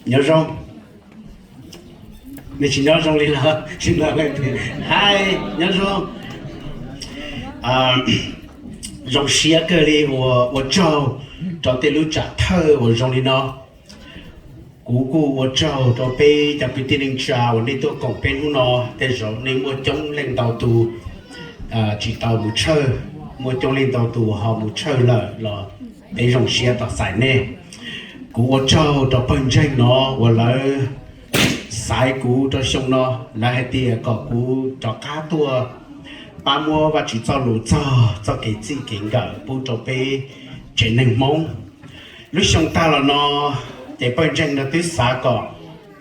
Nyob zoo. Nej tsis nyob zoo li los? Hais, nyob zoo. Zoo siab kawg li uas ua tsaug rau tej lub tsam thawj uas zoo li no. Kuv kuj ua tsaug rau peb cov kwv tij neej tsa uas nej tuaj koom peb hnub no. Tej zaum nej muaj coob leej ntau tus tsis tau mus tshawj, muaj coob leej ntau tus ho mus tshawj lawm los peb zoo siab tos txais nej. Kuv ua tsaug rau pawg ntseeg no uas lawv xaiv kuv rau xyoo no, lawv hais tias kom kuv rov qab tuaj pab muab Vajtswv txoj lus txog txoj kev txij kev nkawm pub rau peb tsev neeg Hmoob. Lub xyoo tag los no ces pawg ntseeg no twb xav kom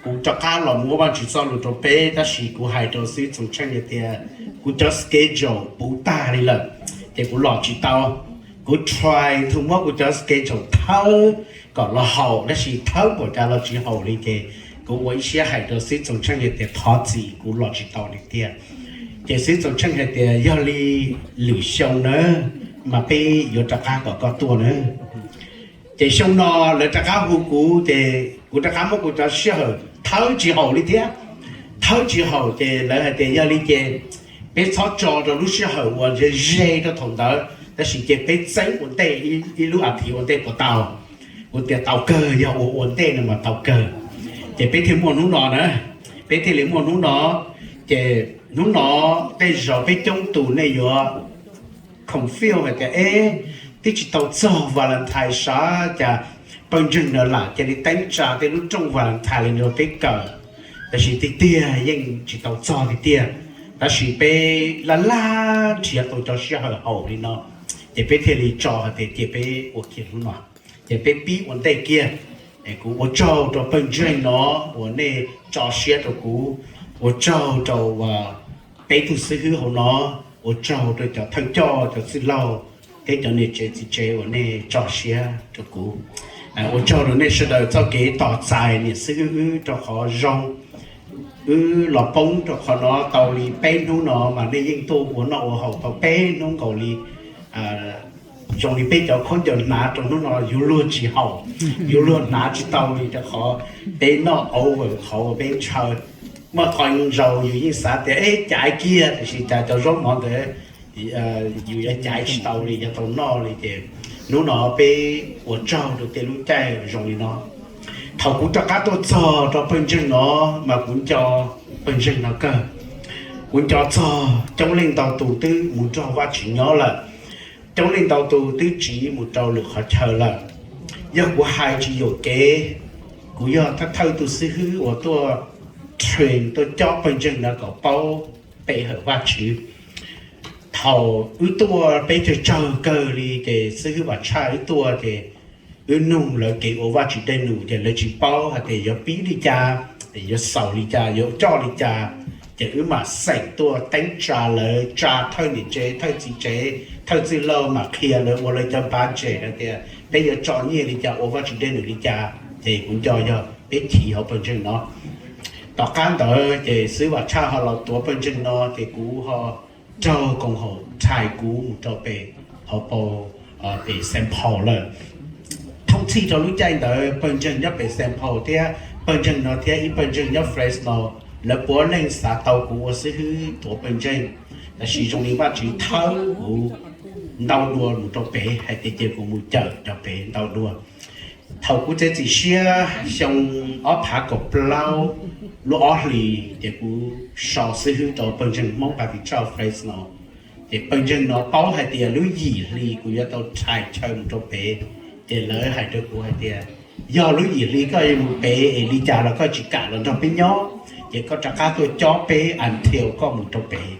kuv rov qab los muab Vajtswv txoj lus rau peb, tab sis kuv hais rau xib hwb Txoos Tsheej hais tias kuv cov schedule puv tag li lawm, ces kuv los tsis tau. Kuv try to muab kuv cov schedule thawb kom los haum, tab sis thawb npaum cas los tsis haum li, ces kuv ua ib siab hais rau xib hwb Txoos Tsheej hais tias thov txim, kuv los tsis tau li tiag. Ces xib hwb Txoos Tsheej hais tias yog li lwm xyoo na mas peb yuav rov qab kom koj tuaj na. Ces xyoo no lawv rov qab hu kuv, ces kuv rov qab muab kuv cov sij hawm thawb tsis haum li thiab. Thawb tsis haum ces lawv hais tias yog li ces peb txhob tso rau lub sij hawm uas ze ze rau thaum ntawd, tab sis ces peb txeeb ua ntej ib lub as thiv ua ntej puas tau? Kuv tias tau kawg, yog ua ua ntej no mas tau kawg. Ces peb thiaj muaj hnub no na, peb thiaj li muaj hnub no. Ces hnub no tej zaum peb coob tus nej yuav confuse hais tias, eb, twb tsis tau txog Valentine sav cas pawg ntseeg no lam cia li teeb tsa tej lub rooj Valentine li rau peb kawm. Tab sis tiag tiag yeej tsis tau txog tiag tiag, tab sis peb laj laj nrhiav tau cov sij hawm haum li no, ces peb thiaj li tso hais tias cia peb ua kiag hnub no, ces peb pib ua ntej kiag. Es kuv ua tsaug rau pawg ntseeg no uas nej tso siab rau kuv, ua tsaug rau peb tug xib hwb hauv no, ua tsaug rau cov thawj coj, cov txwj laug, thiab cov niam tsev txiv tsev uas nej tso siab rau kuv. Ua tsaug rau nej sawv daws txoj kev tos txais niam xib hwb wb rau qhov zoo. Wb los poob rau qhov no tau li peb hnub no mas nej yeej tuaj ua noj ua haus tau peb hnub nkaus li. Zoo li peb cov khaub ncaws hnav rau hnub no yuav luag tsis haum, yuav luag hnav tsis tau li rau qhov peb noj over qhov uas peb ntshaw. Muaj qhov zaus yus yeej xav tias eb caiv kiag, tiam sis cas cov zaub mov ntawd yus yuav caiv tsis tau li, yuav tau noj li. Ces hnub no peb ua tsaug rau tej lub caij zoo li no. Thaum kuv rov qab tuaj txog rau pawg ntseeg no mas kuv nco pawg ntseeg no kawg. Kuv nco txog coob leej ntau tus twb mus nrog Vajtswv nyob lawm, coob leej ntau tus twb tsiv mus rau lwm qhov chaw lawm. Yog kuv hais tsis yuam kev, kuv yog thawj thawj tus xib hwb uas tuaj train, tuaj cob pawg ntseeg no kom paub pe hawm Vajtswv. Thaum wb tuaj peb tsawg tsawg kawg li ces xib hwb Vam Tshaj wb tuaj ces wb nug lawv kev ua Vajtswv dej num ces lawv tsis paub hais tias yuav pib li cas, yuav xaus li cas, yuav coj li cas. Ces wb mam xeem tuaj teeb tsa lawv, tsa thawj niam tsev, thawj txiv tsev, thawj txwj laug, mam qhia lawv ua lawv cov budget hais tias peb yuav tso nyiaj li cas, ua Vajtswv dej num li cas. Ces kuv nco yog peb chiv hauv pawg ntseeg no. Tom qab ntawd ces xib hwb Vam Tshaj ho los tuav pawg ntseeg no ces kuv ho raug koom haum thais kuv mus rau pem hauv paus, pem Saint Paul lawm. Thoob txhij rau lub caij ntawd pawg ntseeg nyob pem Saint Paul thiab pawg ntseeg no thiab ib pawg ntseeg nyob Fresno, lawv puav leej xav tau kuv ua xib hwb tuav pawg ntseeg. Tab sis zoo li Vajtswv thawb kuv ntau dua mus rau pem hais tias cia kuv mus cawm cov pem ntau dua. Thaum kuv txiav txim siab xyoo ob phav kaum plaub lub ob hlis ces kuv so xib hwb rau pawg ntseeg Hmoob Baptist Church Fresno. Ces pawg ntseeg no paub hais tias lub yim hli kuv yuav tau thais chaw mus rau pem. Ces lawv hais rau kuv hais tias, yog lub yim hli koj yuav mus pem es li cas los koj tsis kam los nrog peb nyob, ces koj rov qab tuaj cob peb until koj mus rau pem.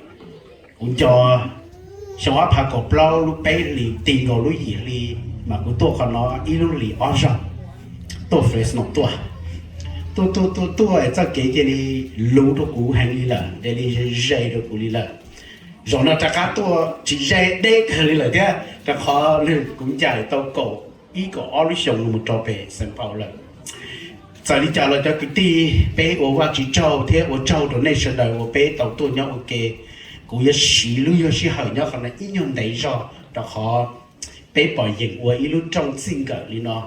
Kuv nco xyoo ob phav kaum plaub lub peb hlis ti nkaus lub yim hli, mas kuv tuaj qhov no ib lub hlis ob zaug, tuaj Fresno tuaj. Tuaj tuaj tuaj tuaj txoj kev cia li luv rau kuv heev li lawm, cia li ze ze rau kuv li lawm. Zaum no rov qab tuaj tsis ze, deb kawg li lawm thiab, rau qhov kuv ncaim tau kaum ib kaum ob lub xyoo mus rau pem Saint Paul lawm. Txawm li cas los cov kwv tij, peb ua Vajtswv tsaug thiab ua tsaug rau nej sawv daws uas peb tau tuaj nyob ua ke. Kuv yuav siv lub sij hawm nyob qhov no ib nyuag ntev zog rau qhov peb pom yeem ua ib lub rooj txij nkawm li no.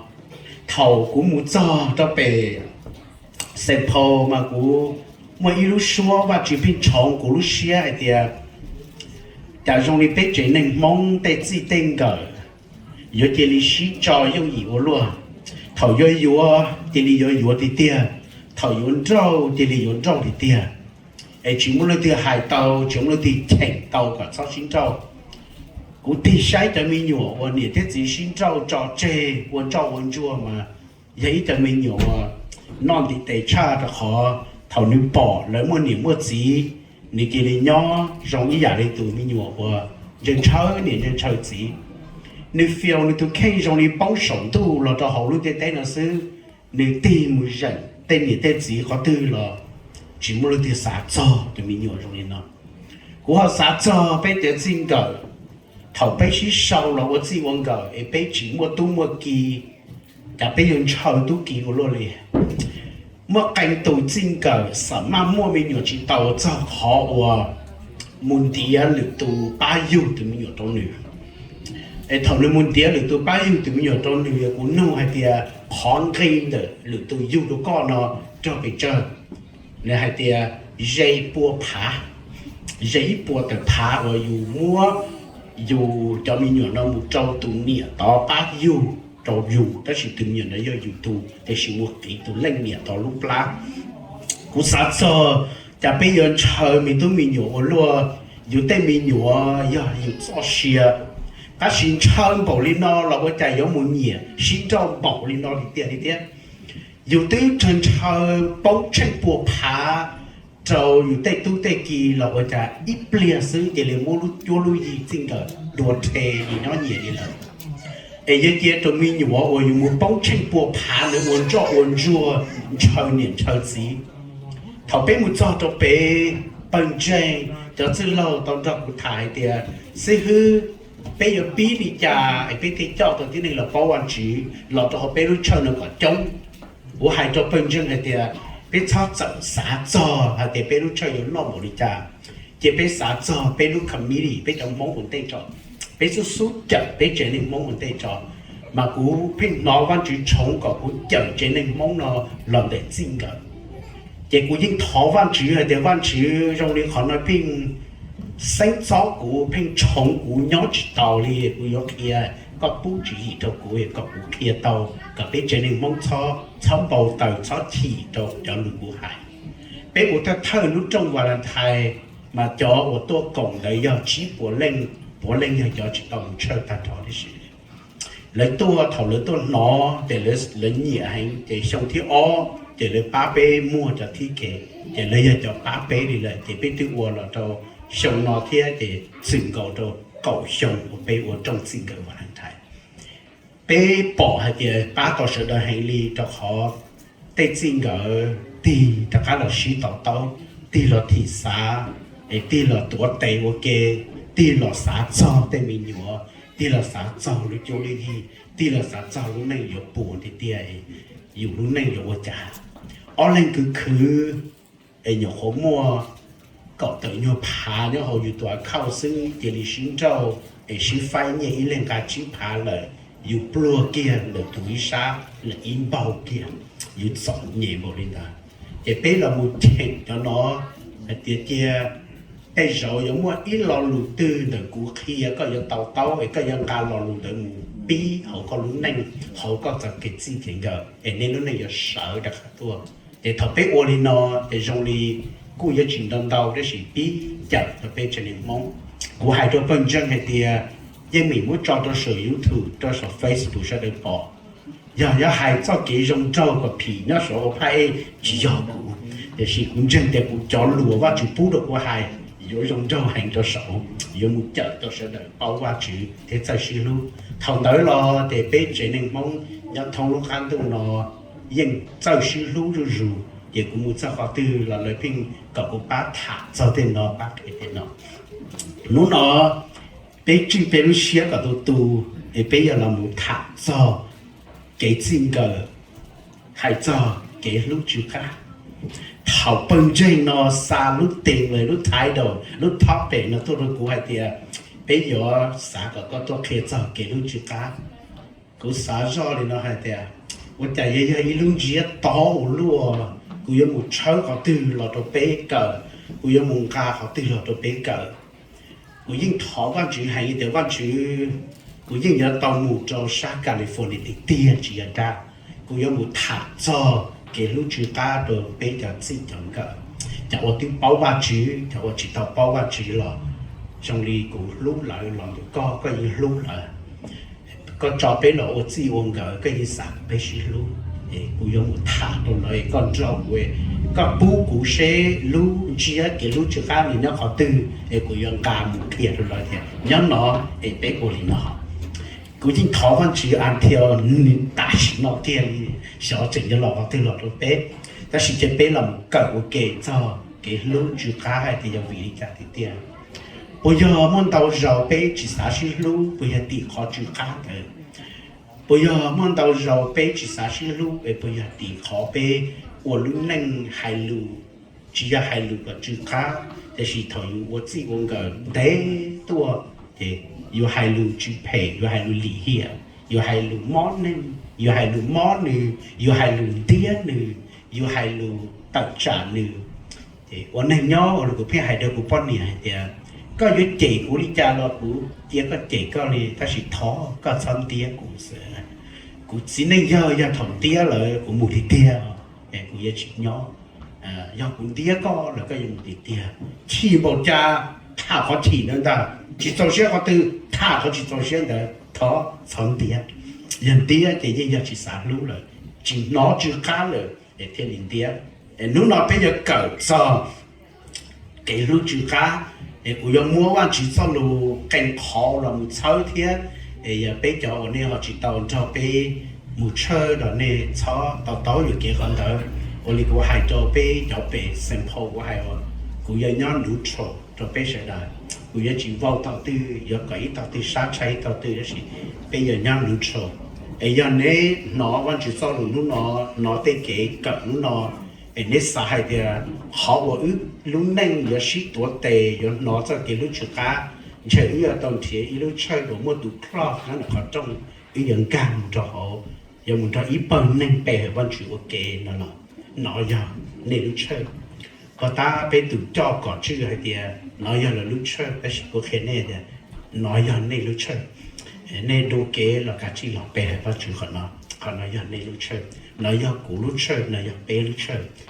Thaum kuv mus txog rau pem Xeem Phaum mas kuv muaj ib lub suab Vajtswv pheej tshoov kuv lub siab hais tias, cas zoo li peb tsev neeg Hmoob tej txij tej nkawm yuav cia li sib tso yooj yim ua luaj. Thaum yuav yuav cia li yuav yuav tiag tiag, thaum yuav nrauj cia li yuav nrauj tiag tiag, es tsis muaj leej twg hais tau, tsis muaj leej twg cheem tau kom txhob sib nrauj. Kuv tig saib cov me nyuam uas niam thiab txiv sib nrauj tso tseg ua ntsoj ua ntsuag mas yog ib cov me nyuam uas noj ntiv tes tshaj, rau qhov thaum nws pom lawv muaj niam muaj txiv, nws cia li nyob zoo ib yam li tus me nyuam uas ntshaw ntshaw niam ntshaw ntshaw txiv. Nws fiaus nws tus kheej zoo li poob saum ntuj los rau hauv lub ntiaj teb no xwb, nws tig mus zeem tej niam tej txiv qhov twg los tsis muaj leej twg xav txog tus me nyuam zoo li no. Kuv ho xav txog peb cov txij nkawm, thaum peb sib sau los ua txij ua nkawm es peb tsis muaj tub muaj ki, cas peb yuav ntshaw tub ki ua luaj li. Muaj qee tus txij nkawm xam maj muaj me nyuam tsis tau txog qhov uas mus ntiav lwm tus pab yug tus me nyuam rau nws. Es thaum nws mus ntiav lwm tus pab yug tus me nyuam rau nws, kuv nug hais tias qhov nqi ntawm lwm tus yug rau koj no raug pes tsawg? Nws hais tias ze pua phav, ze ib puas tawm phav uas yus muab yus cov me nyuam no mus rau tus niam tod pab yug rau yus, tab sis tus me nyuam no yog yus tug, tiam sis mus qiv tus leej niam tod lub plab. Kuv xav txog, cas peb yuav ntshaw me tub me nyuam ua luaj, yus tej me nyuam yog yus txoj sia. Tab sis ntshaw npaum li no los ua cas yuav mus nyiam sib nrauj npaum li no li tiag li thiab. Yus twb ntshaw poob tsheej pua phav rau yus tej tub tej ki los ua cas ib pliag xwb cia li muab lub cuab lub yig txij nkawm dua rhe li nyob nyias li lawm. Es yog cia rau me nyuam uas yus mus poob tsheej pua phav ntawd ua ntsoj ua ntsuag ntshaw niam ntshaw txiv. Thaum peb mus txog rau pem, pawg ntseeg cov txwj laug tau nrog kuv tham hais tias, xib hwb, peb yuav pib li cas es peb thiaj coj tau tib neeg los paub Vajtswv los rau hauv peb lub church no kom coob? Kuv hais rau pawg ntseeg hais tias, peb txhob txawm xav txog hais tias peb lub church yuav loj npaum li cas, cia peb xav txog peb lub committee, peb cov Hmoob ua ntej tso, peb xub xub cawm peb tsev neeg Hmoob ua ntej tso. Mas kuv pheej hnov Vajtswv tshoov kom kuv cawm tsev neeg Hmoob no los ntawm txij nkawm. Ces kuv yeej thov Vajtswv hais tias, Vajtswv, zoo li qhov no pheej xeeb txob kuv, pheej tshoov kuv nyob tsis taus li, kuv yuav qhia koj pub tswv yim rau kuv kom kuv qhia tau, kom peb tsev neeg Hmoob txhob npau taws, txhob chim rau cov lus kuv hais. Peb ua thawj thawj lub rooj Valentine, mas cov uas tuaj koom ntawd yog tsib puas leej, puav leej yog cov tsis tau mus church tag nrho tib si. Lawv tuaj, thaum lawv tuaj hnov ces lawv nyiam heev, ces xyoo thib ob ces lawv pab peb muag cov thib kev, ces lawv yog cov pab peb li lawm. Ces peb twb ua los rau xyoo no thiab, ces txwm nkaus rau kaum xyoo uas peb ua rooj txij nkawm Valentine. Peb pom hais tias pab tau sawv daws heev li, rau qhov tej txij nkawm tig rov qab los sib to taub, tig los thim xav, es tig los tuav tes ua ke, tig los xav txog tej me nyuam, tig los xav txog lub cuab lub yig, tig los xav txog lub neej yuav puas tiag tiag, yus lub neej yuav ua cas. Ob leeg kwv khwv, es nyuam qhuav muaj kaum tawm nyuag phav nyob hauv yus tus account xwb, cia li sib nrauj es sib faib nyiaj ib leeg nqa tsib phav lawm, yus pluag kiag lawm tus ib sab, lawm ib npaug kiag, yus txom nyem npaum li ntawd. Ces peb los mus cheem cov no hais tias, cia tej zaum yuav muaj ib lo lus twg ntawm kuv qhia koj yuav to taub, es koj yuav nqa lo lus ntawd mus pib hauv koj lub neej, hauv koj txoj kev txij kev nkawm, es nej lub neej yuav sawv rov qab tuaj. Ces thaum peb ua li no, ces zoo li kuj yuav tsis ntau ntau, tab sis pib cawm rau peb tsev neeg Hmoob. Kuv hais rau pawg ntseeg hais tias, yeej meem muab tso rau saum YouTube, rau saum Facebook sawv daws pom. Yog yuav hais txoj kev zoo nraug kom phim nyob saum ua phaj ej, tsis yog kuv, tiam sis kuv ntseeg tias kuv cov lus Vajtswv pub rau kuv hais yuav zoo nraug heev rau saum, yuav mus cawm rau sawv daws paub Vajtswv thiab txawj sib hlub. Thaum ntawd los ces peb tsev neeg Hmoob nyob thoob lub qab ntuj no yeej txawj sib hlub zuj zus, ces kuv mus txog qhov twg los lawv pheej kom kuv pab tham txog tej no, pab qhia tej no. Hnub no peb tswj peb lub siab kom tu tu, es peb yuav los mus tham txog kev txij nkawm, hais txog kev hlub tsw qab. Thaum pawg ntseeg no xa lub theme los lub title, lub topic no tuaj rau kuv hais tias, peb yuav xav kom koj tuaj qhia txog kev hlub tsw qab. Kuv xav zoj li no hais tias, ua cas yuav yog ib lub ntsiab to ua luaj, Kuv yuav mus tshawb qhov twg los rau peb kawm? Kuv yuav mus nqa qhov twg los rau peb kawm? Kuv yeej thov Vajtswv heev tias, Vajtswv, kuv yeej yuav tau mus rau sab California tiag tiag tsis yog dag. Kuv yuav mus tham txog kev hlub tsw qab rau peb cov txij cov nkawm, cov uas twb paub Vajtswv, cov uas tsis tau paub Vajtswv los zoo li kuv hlub lawv los ntawm koj, koj yeej hlub lawv. Koj tso peb los ua txij ua nkawm, koj yeej xav kom peb sib hlub. Kuv yuav mus tham rau lawv, koj nrog kuv, koj pub kuv seb lub ntsiab kev hlub tsw qab nws nyob qhov twg es kuv yuav nqa mus qhia rau lawv tias nyob no es peb ua li no. Kuv yeej thov Vajtswv until tam sim no tiag li, xyov tseem yuav los qhov twg los rau peb, tab sis ces peb los mus kawm ua ke txog kev hlub tsw qab hais tias yog vim li cas tiag tiag. Puas yog muaj ntau zaus peb tsis xav sib hlub, puas yog tim qhov tsw qab ntawd? Puas yog muaj ntau zaus peb tsis xav sib hlub es puas yog tim qhov peb ua lub neej hais lus, tsis yog hais lus kom tsw qab, tiam sis thaum yus ua txij ua nkawm ntev tuaj ces yus hais lus tsw phem, yus hais lus lim hiam, yus hais lus mob neeg, yus hais lus mob nws, yus hais lus ntiab nws, yus hais lus tawm tsam nws. Ua neeg nyob ua li kuv pheej hais rau kuv poj niam hais tias, koj yuav cem kuv li cas los kuv cia koj cem koj li, tab sis thov koj txhob ntiab kuv xwb. Kuv txiv neej yawg yog thaum ntiab lawm kuv mus tiag tiag, kuv yuav tsis nyob. Yog kuv ntiab koj los koj yuav mus tiag tiag. Chim npaum cas tham qhov chim ntawd ntag, tsis txaus siab qhov twg tham qhov tsis txaus siab ntawd, thov txhob ntiab. Yog ntiab ces yeej yog tsis xav hlub lawm, tsis hnov tsw qab lawm es thiaj li ntiab. Hnub no peb yuav kawm txog kev hlub tsw qab, es kuv yuav muab Vajtswv txoj lus qee qhov los mus txhawb thiab. Es yog peb cov uas nej ho tsis tau nrog peb mus church los nej txhob to taub yuam kev qhov ntawd. Ua li kuv hais rau peb cov pem Saint Paul, kuv hais uas kuv yuav nyob neutral rau peb sawv daws. Kuv yuav tsis vau tog twg, yuav kom ib tog twg sab tshaj ib tog twg, tab sis peb yuav nyob neutral. Es yog neb hnov Vajtswv txoj lus hnub no, hnov tej kev kawm hnub no, es neb xav hais tias qhov uas wb lub neej yuav sib tuav tes yuav hnov txoj kev hlub tsw qab, ntshe wb yuav tau nrhiav ib lub church uas muaj tus plot nyob ntawm qhov rooj, wb yuav nkag mus rau hauv, yuav mus nrog ib pawg neeg pe hawm Vajtswv ua ke no los, nov yog nej lub church. Puag ta peb tus coj kom tswj hais tias nov yog lawv lub church, tab sis kuv qhia nej tias nov yog nej lub church. Nej dua kev los kav tsij los pe hawm Vajtswv qhov no. Qhov no yog nej lub church, nov yog kuv lub church, nov yog peb lub church.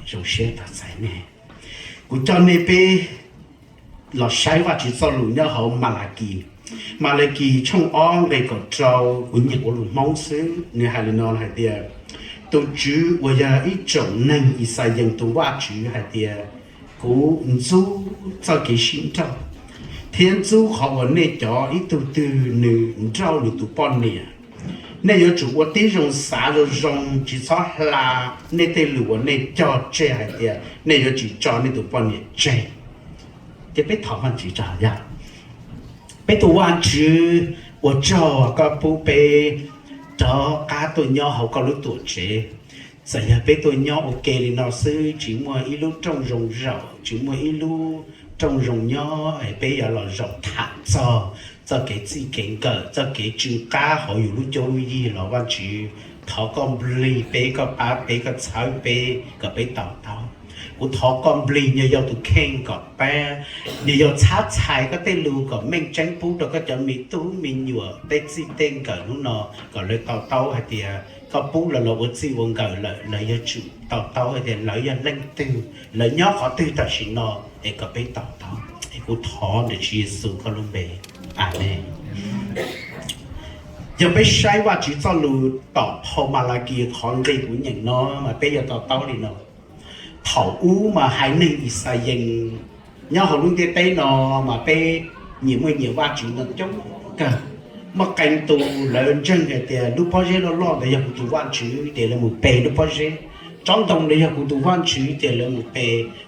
Zoo siab tos txais nej. Kuv coj nej peb los saib Vajtswv txoj lus nyob hauv Malakis. Malakis tshooj ob nqe kaum rau, kuv nyeem ua lus Hmoob xwb, nws hais li no hais tias, tus Tswv uas yog ib tsoom neeg Yixayees tus Vajtswv hais tias, kuv ntxub txoj kev sib nrauj, thiab ntxub qhov uas nej cov ib tug twg nws nrauj nws tus poj niam. Nej yuav tsum ua tib zoo xav zoo zoo, tsis txhob hla nej tej lus uas nej cog tseg hais tias nej yuav tsis tso nej tus poj niam tseg. Ces peb thov Vajtswv tso yog, peb tus Vajtswv, ua tsaug koj pub peb rov qab tuaj nyob hauv koj lub tuam tsev. Txawm yog peb tuaj nyob ua ke li no xwb, tsis muaj ib lub rooj zoo zaum, tsis muaj ib lub rooj zoo nyob, peb yuav los zaum tham txog txoj kev txij kev nkawm, txoj kev tsw qab hauv yus lub cuab lub yig los Vajtswv, thov koj nplig peb, koj pab peb, koj txhawb peb kom peb to taub. Kuv thov koj nplig nyuag yau tus kheej kom pab nyuag yau txhab txhais koj tej lus kom meej tseeb pub rau koj cov me tub me nyuam tej txij tej nkawm hnub no, kom lawv to taub hais tias koj pub lawv los ua txij ua nkawm lawm, lawv yuav tsum to taub hais tias lawv yog leej twg, lawv nyob qhov twg tam sim no, es kom peb to taub. Es kuv thov ntawm Tswv Yexus koj lub npe, Amees. Yog peb saib Vajtswv txoj lus tom phau Malakis qhov nqe kuv nyeem no mas peb yuav to taub li no. Thaum ub mas haiv neeg Yixayees nyob hauv lub ntiaj teb no mas peb nyias muaj nyias vaj tswv ntoo coob kawg. Muaj qee tus lawv ntseeg hais tias lub pob zeb loj loj ntawd yog kuv tus vaj tswv, ces lawv mus pe lub pob zeb. Tsob ntoo ntawd yog kuv tus vaj tswv, ces lawv mus pe.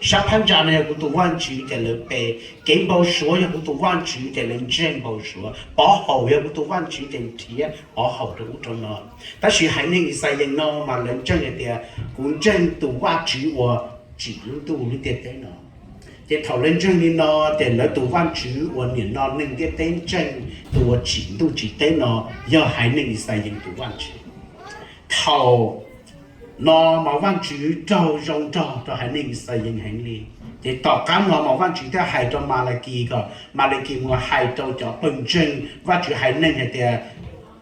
Sab phab ntsa no yog kuv tus vaj tswv, ces lawv pe. Kev npau suav yog kuv tus vaj tswv, ces lawv ntseeg npau suav. Pov haum yog kuv tus vaj tswv, ces nrhiav pov haum rau ub rau no. Tab sis haiv neeg Yixayees no mas lawv ntseeg hais tias kuv ntseeg tus vaj tswv uas tsim lub ntuj lub ntiaj teb no. Ces thaum lawv ntseeg li no, ces lawv tus vaj tswv uas nim no neeg ntiaj teb ntseeg, tus uas tsim ntuj tsim teb no, yog haiv neeg Yixayees tus vaj tswv. Thaum No mas Vajtswv raug zoo nrog rau haiv neeg Yixalayees heev li. Ces tom qab no mas Vajtswv thiaj hais rau Malakis kom Malakis mus hais rau cov pawg ntseeg Vajtswv haiv neeg hais tias,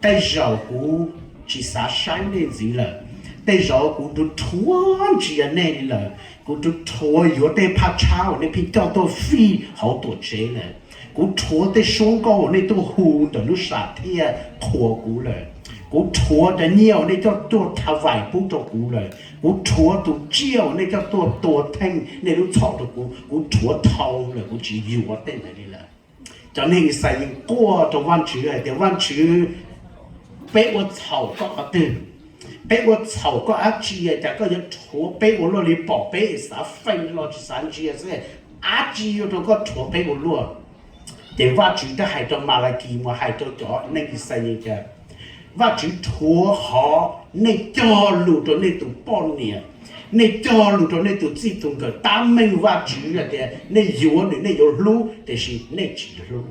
tej zaum kuv tsis xav saib nej ntxiv lawm. Tej zaum kuv rhuav ntsia nej li lawm. Kuv rhuav yuav tej phaj tshab uas nej pheej coj tuaj fij hauv tuam tsev lawm. Kuv rhuav tej suab nkauj uas nej tuaj hu ntawm lub sam thiaj qhuas kuv lawm. Kuv rhuav cov nyiaj uas nej coj tuaj tha vais pub rau kuv lawm. Kuv rhuav tus tsiaj uas nej coj tuaj tua theej nej lub txhoj rau kuv, kuv rhuav dhau lawm, kuv tsis yuav tej ntawd li lawm. Cov neeg Yixalayees quaj rau Vajtswv hais tias, Vajtswv, peb ua txhaum koj qhov twg? Peb ua txhaum koj dab tsi cas koj yuav rhuav peb ua luaj li, pom peb xav feej los tsis xav ntsia xwb, dab tsi ua rau koj rhuav peb ua luaj? Ces Vajtswv thiaj hais rau Malakis mus hais rau cov neeg Yixalayees tias, Vajtswv rhuav qhov nej cog lus rau nej tus poj niam, nej cog lus rau nej tus txij tus nkawm, tab meeg Vajtswv hais tias nej yuav nws nej yuav hlub, tiam sis nej tsis hlub.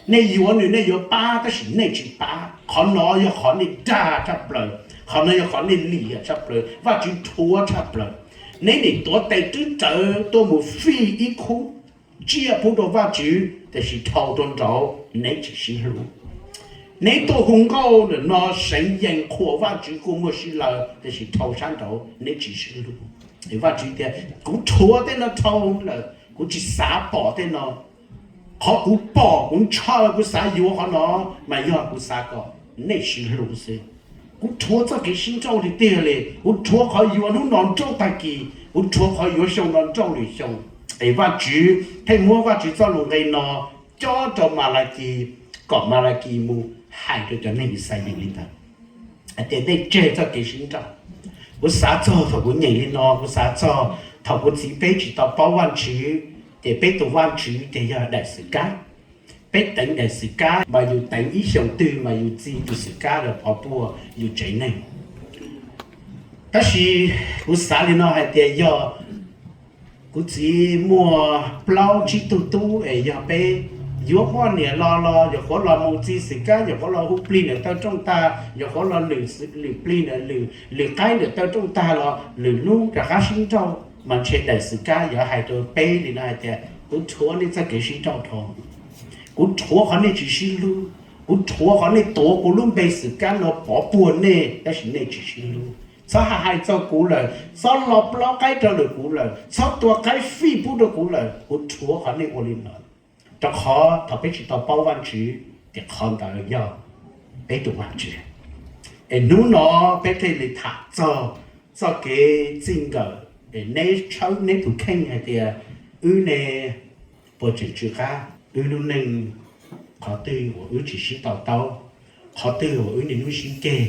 Nej yuav nws nej yuav pab, tab sis nej tsis pab. Qhov no yog qhov nej dag tshaj plaws, qhov no yog qhov nej lim hiam tshaj plaws, Vajtswv rhuav tshaj plaws. Neb nim tuav tes twb rawv tuaj mus fij ib khub tsiaj pub rau Vajtswv, tiam sis dhau rau nraud neb tsis sib hlub. Neb tuaj hu nkauj ntawm no seev yees qhuas Vajtswv kua muag si lawm, tiam sis dhau sab nraud neb tsis sib hlub. Vajtswv tias, kuv rhuav tej no dhau lawm, kuv tsis xav pom tej no. Qhov kuv pom kuv ntshaw kuv xav yuav qhov no, mas yog kuv xav kom nej sib hlub xwb. Kuv rhuav txoj kev sib nrauj tiag tiag li, kuv rhuav qhov yuav hnub no nrauj tag kis, kuv rhuav qhov yuav xyoo no nrauj lwm xyoo. Es Vajtswv thiaj muab Vajtswv txoj lus nqe no cob rau Malakis, kom Malakis mus hais rau cov neeg Yixalayees li ntawd, hais tias nej tseg txoj kev sib nrauj. Kuv xav txog thaum kuv nyeem li no, kuv xav txog thaum kuv txiv peb tsis tau paub Vajtswv, ces peb tus Vajtswv ces yog daim xwm kab. Peb teev daim xwm kab mas yus teev ib xyoos twg mas yus txi tus xwm kab los pov puag yus tsev neeg. Tab sis kuv xav li no hais tias yog kuv txiv muaj plaub tsib tug tub es yog peb yuav poj niam los los yuav qhuav los mus txi xwm kab, yuav qhuav los hu plig ntawm taw rooj tag, yuav qhuav los lwm plig ntawm lwm qaib ntawm taw rooj tag los lwm hnub rov qab sib nrauj, mas ntshe daim xwm kab yuav hais rau peb li no hais tias kuv rhuav nej txoj kev sib nrauj dhau, kuv rhuav qhov nej tsis sib hlub, kuv rhuav qhov nej tuav kuv lub npe xwm kab no pov puag nej tab sis nej tsis sib hlub. Txhob hais hais txog kuv lawm, txhob lo plaub qaib rau lwm kuv lawm, txhob tua qaib fij pub rau kuv lawm, kuv rhuav qhov nej ua li no. Rau qhov thaum peb tsis tau paub Vajtswv, ces qhov ntawd yog peb tus Vajtswv. Es hnub no peb thiaj li tham txog txoj kev txij nkawm, es neb tshawb neb tus kheej hais tias wb ne puas tseem tsw qab, wb lub neej qhov twg uas wb tsis sib to taub, qhov twg uas wb niaj hnub sib ceg.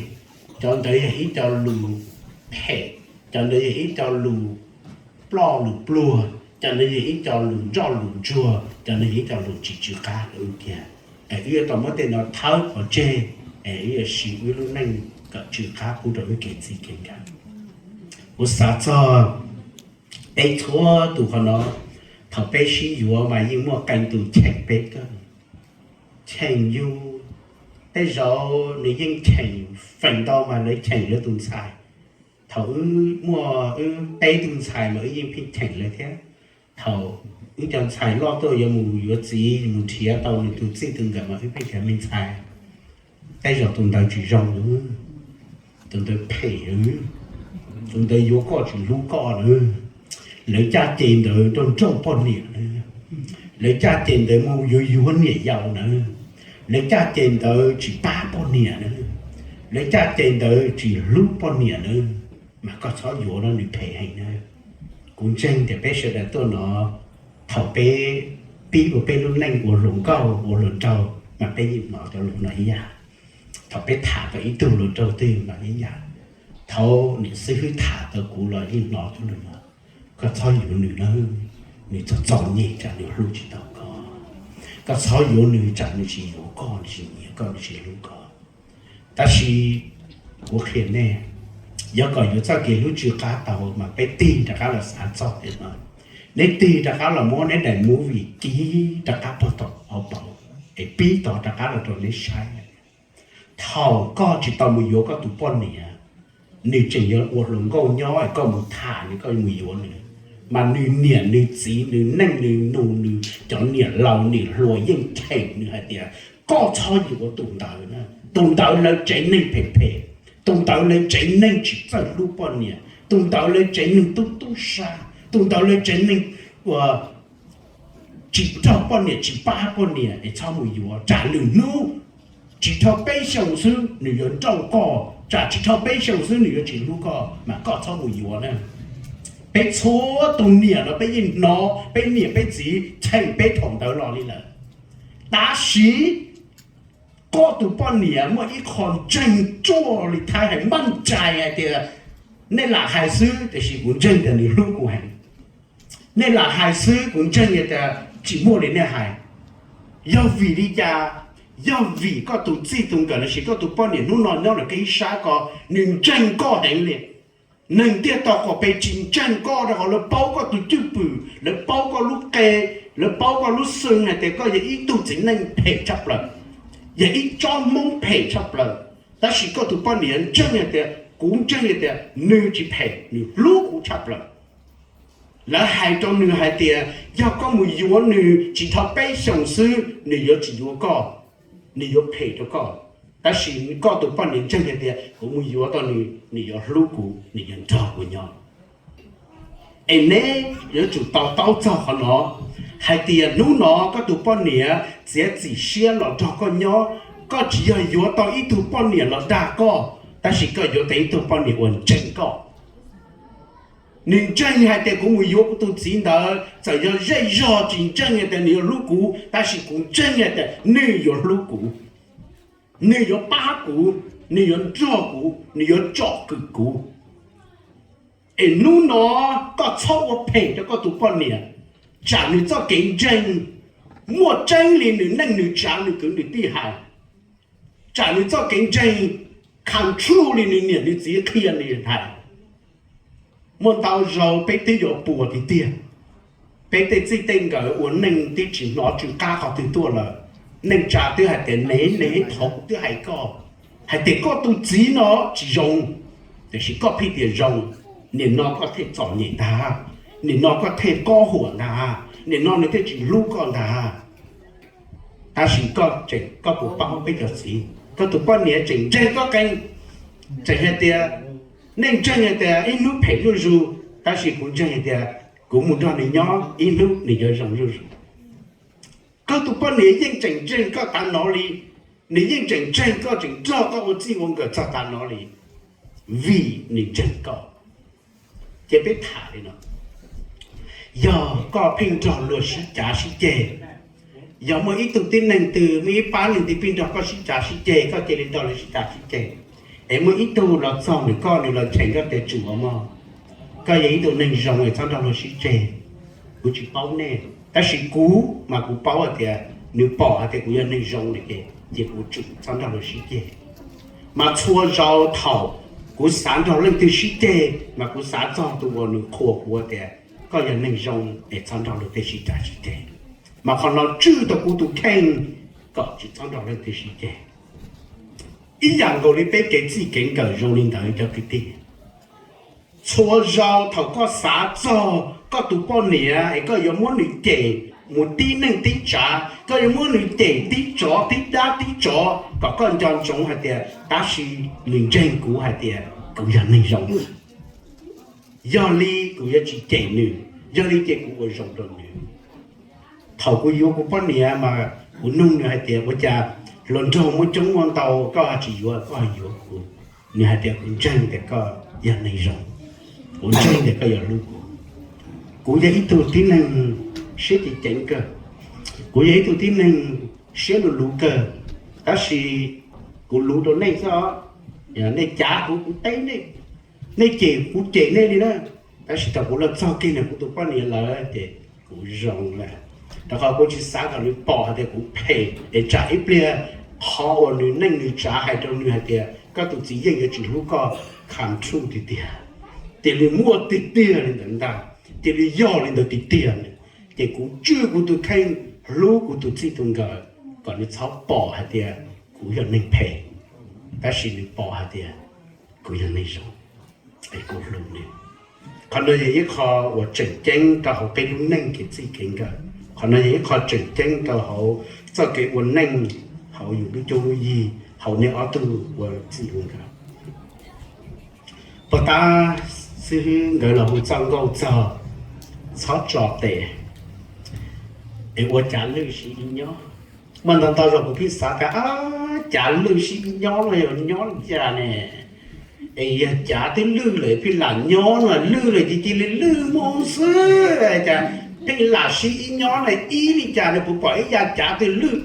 Cov ntawd yog ib co lus phem, cov ntawd yog ib co lus ploj lus pluag, cov ntawd yog ib co lus ntsoj lus ntsuag, cov ntawd yog ib co lus tsis tsw qab rau wb kiag. Es wb yuav tau muab tej no thawb pov tseg, es wb yuav siv wb lub neej kom tsw qab pub rau wb kev txij kev nkawm. Kuv xav txog peb txhua tus qhov no, thaum peb sib yuav mas yeej muaj qee tus cheem peb kawg, cheem yus. Tej zaum nws yeej cheem, feem ntau mas lawv cheem lawv tus ntxhais. Thaum wb muaj wb peb tug ntxhais mas wb yeej pheej cheem lawv thiab. Thaum wb cov ntxhais loj tuaj yuav mus yuav txiv mus nrhiav tau nws tus txij tus nkawm mas wb pheej tias me ntxhais, tej zaum tus ntawd tsis zoo, tus ntawd phem, tus ntawd yuav koj tsis hlub koj na, lawv caj ces ntawd nrauj nrauj poj niam na, lawv caj ces ntawd mus yuav yuav niam yau na, lawv caj ces ntawd tsis pab poj niam na, lawv caj ces ntawd tsis hlub poj niam na, mas koj txhob yuav no, nws phem heev na. Kuv ntseeg tias peb sawv daws tuaj no, thaum peb pib ua peb lub neej ua hluas nkauj ua hluas nraug mas peb yeej hnov cov lus no ib yam. Thaum peb tham tau ib tug hluas nraug twg no ib yam. Thaum niam xib hwb tham tau kuv los yeej hnov cov lus no. Koj txhob yuav nws na, nws txom txom nyem tsam nws hlub tsis tau koj. Koj txhob yuav nws tsam nws tsis yuav koj, nws tsis nyiam koj, nws tsis hlub koj. Tab sis kuv qhia nej, yuav kom yuav txoj kev hlub tsw qab tau mas peb tig rov qab los xav txog tej no. Neb tig rov qab los muab neb daim movie kiv rov qab puag tom hauv paus es pib tos rov qab los rau neb saib. Thaum koj tsis tau mus yuav koj tus poj niam, Nws tseem yog ua hluas nkauj nyob es koj mus tham nws, koj mus yuav nws, mas nws niam nws txiv, nws neej nws nus, nws cov niam laus niam hluas yeej cheem nws hais tias koj txhob yuav tus ntawd, tus ntawd lawv tsev neeg phem phem, tus ntawd lawv tsev neeg tsis txawj hlub poj niam, tus ntawd lawv tsev neeg tub tub sab, tus ntawd lawv tsev neeg uas tsis nrog poj niam, tsis pab poj niam, es txhob mus yuav. Tsam lwm hnub tsis dhau peb xyoos xwb nws yuav nrauj koj, tsam tsis dhau peb xyoos xwb nws yuav tsis hlub koj, mas koj txhob mus yuav na. Peb txhua tus niam los peb yeej hnov peb niam peb txiv cheem peb thaum ntawd los li lawm. Tab sis koj tus poj niam muaj ib qho ntseeg ruaj li thaib heev, npaj cai hais tias nej lam hais xwb tiam sis kuv ntseeg tias nws hlub kuv heev. Nej lam hais xwb kuv ntseeg tias tsis muaj li nej hais. Yog vim li cas? Yog vim koj tus txij tus nkawm lossis koj tus poj niam hnub no nyob lawm kev ib sab ko, nws ntseeg koj heev li. Neeg tiaj tau qhov pes tsis ntseeg koj rau qhov lawv paub koj tus cwj pwm, lawv paub koj lub qe, lawv paub koj lub xwm hais tias koj yog ib tug txiv neej phem tshaj plaws, yog ib tsob hmoob phem tshaj plaws. Tab sis koj tus poj niam ntseeg hais tias, kuv ntseeg hais tias nws tsis phem, nws hlub kuv tshaj plaws. Lawv hais rau nws hais tias yog koj mus yuav nws tsis dhau peb xyoos xwb nws yuav tsis yuav koj, nws yuav phem rau koj. Tab sis koj tus poj niam ntseeg hais tias kuv mus yuav tau nws, nws yuav hlub kuv, nws yuav nrog kuv nyob. Es neb yuav tsum to taub txog qhov no, hais tias hnub no koj tus poj niam txiav txim siab los nrog koj nyob, koj tsis yog yuav tau ib tug poj niam los dag koj, tab sis koj yuav tau ib tug poj niam uas ntseeg koj. Nws ntseeg hais tias kuv mus yuav kuv tus txiv ntawd, txawm yog zej zog tsis ntseeg hais tias nws yuav hlub kuv, tab sis kuv ntseeg hais tias nws yuav hlub kuv, nws yuav pab kuv, nws yuav nrog kuv, nws yuav tsom kwm kuv. Es hnub no koj txhob ua phem rau koj tus poj niam, tsam nws txoj kev ntseeg muaj tseeb li nws neej nws tsav nws kwv nws tij hais, tsam nws txoj kev ntseeg control li nws niam nws txiv qhia nws hais. Muaj ntau zaus peb twb yuav puas tiag tiag, peb tej txij tej nkawm ua neej twb tsis hnov tsw qab qhov twg tuaj lawm. Neej tsa twb hais tias nev nev, thaum kuv twb hais koj, hais tias koj tus txiv no tsis zoo, tiam sis koj pheej tias zoo, nim no koj thiaj txom nyem ntag, nim no koj thiaj qob huam ntag, nim no nws thiaj tsis hlub koj ntag. Tab sis koj tseem, koj puas paub peb cov txiv? Koj tus poj niam tseem ntseeg koj qee, tseem hais tias, nej ntseeg hais tias ib hnub phem zuj zus, tab sis kuv ntseeg hais tias kuv mus nrog nws nyob ib hnub nws yuav zoo zuj zus. Koj tus poj niam yeej tseem ntseeg koj tav no li, nws yeej tseem ntseeg koj, tseem nrog koj ua txij ua nkawm txog tav no li, vim nws ntseeg koj. Ces peb tham li no, yog koj pheej nrog luag sib cav sib ceg, yog muaj ib tug tib neeg twg, muaj ib pab neeg twg pheej nrog koj sib cav sib ceg, koj cia li nrog luag sib cav sib ceg, es muaj ib tug los txog ntawm koj, nws los cheem koj tias tsum os mog, koj yog ib tug neeg zoo es txhob nrog luag sib ceg, kuv tsis paub nej, tab sis kuv mas kuv paub hais tias nws pom hais tias kuv yog neeg zoo lawm ces, ces kuv tsum txhob nrog luag sib ceg. Mas txhua zaus thaum kuv xav nrog leej twg sib ceg mas kuv xav txog tus uas nws qhuas kuv tias koj yog neeg zoo es txhob nrog luag tej sib cav sib ceg. Mas qhov no tswj tau kuv tus kheej kom tsis txhob nrog leej twg sib ceg. Ib yam nkaus li peb kev txij kev nkawm zoo li ntawd cov kwv tij. Txhua zaus thaum koj xav txog koj tus poj niam es koj yuav muab nws cem mus tib neej tib tsav, koj yuav muab nws cem tib tsov tib dab tib tsov kom koj nco ntsoov hais tias tab sis nws ntseeg kuv hais tias kuv yog neeg zoo. Yog li kuv yuav tsis cem nws, yog li ces kuv ua zoo rau nws. Thaum kuv yuav kuv poj niam mas kuv nug nws hais tias ua cas hluas nraug muaj coob muaj ntau koj tsis yuav, koj yuav kuv? Nws hais tias kuv ntseeg tias koj yog neeg zoo, kuv ntseeg tias koj yuav hlub kuv. Kuv yog ib tug tib neeg siab ceev ceev kawg, kuv yog ib tug tib neeg siab luv luv kawg, tab sis kuv luv rau nej xwb, nej cav kuv kuv teb nej, nej cem kuv cem nej li na. Tab sis thaum kuv los txog kiag ntawm kuv tus poj niam lawm ces kuv zoo lawm, rau qhov kuv tsis xav kom nws pom hais tias kuv phem es tsam ib pliag qhov uas nws neej nws tsav hais rau nws hais tias koj tus txiv yeej yuav tsis hlub koj, kham thuj tiag tiag, cia li muaj tiag tiag li ntawd ntag, cia li yog li ntawd tiag tiag. Ces kuv tswj kuv tus kheej hlub kuv tus txij tus nkawm kom nws txhob pom hais tias kuv yog neeg phem, tab sis nws pom hais tias kuv yog neeg zoo. es kuv hlub nws. Qhov no yog ib qho uas tseem ceeb rau hauv peb lub neej kev txij kev nkawm. Qhov no yog ib qho tseem ceeb rau hauv txoj kev ua neej hauv yus lub cuab lub yig, hauv nej ob tug ua txij ua nkawm. Puag ta xwb nkawd los hu txoj nkauj txog txhob tso tes es ua cav lwj sib ib nyob. Mas ntau ntau zaus kuv pheej xav tias, ab, cav lwj sib ib nyob no yog nyob li cas ne? Es yog cav twb lwj lawm pheej lam nyob no, lwj lawm ces cia li lwj mus xwb, cas pheej lam sib ib nyob na, ib li cas nws puas pom ib yav cav twg lwj,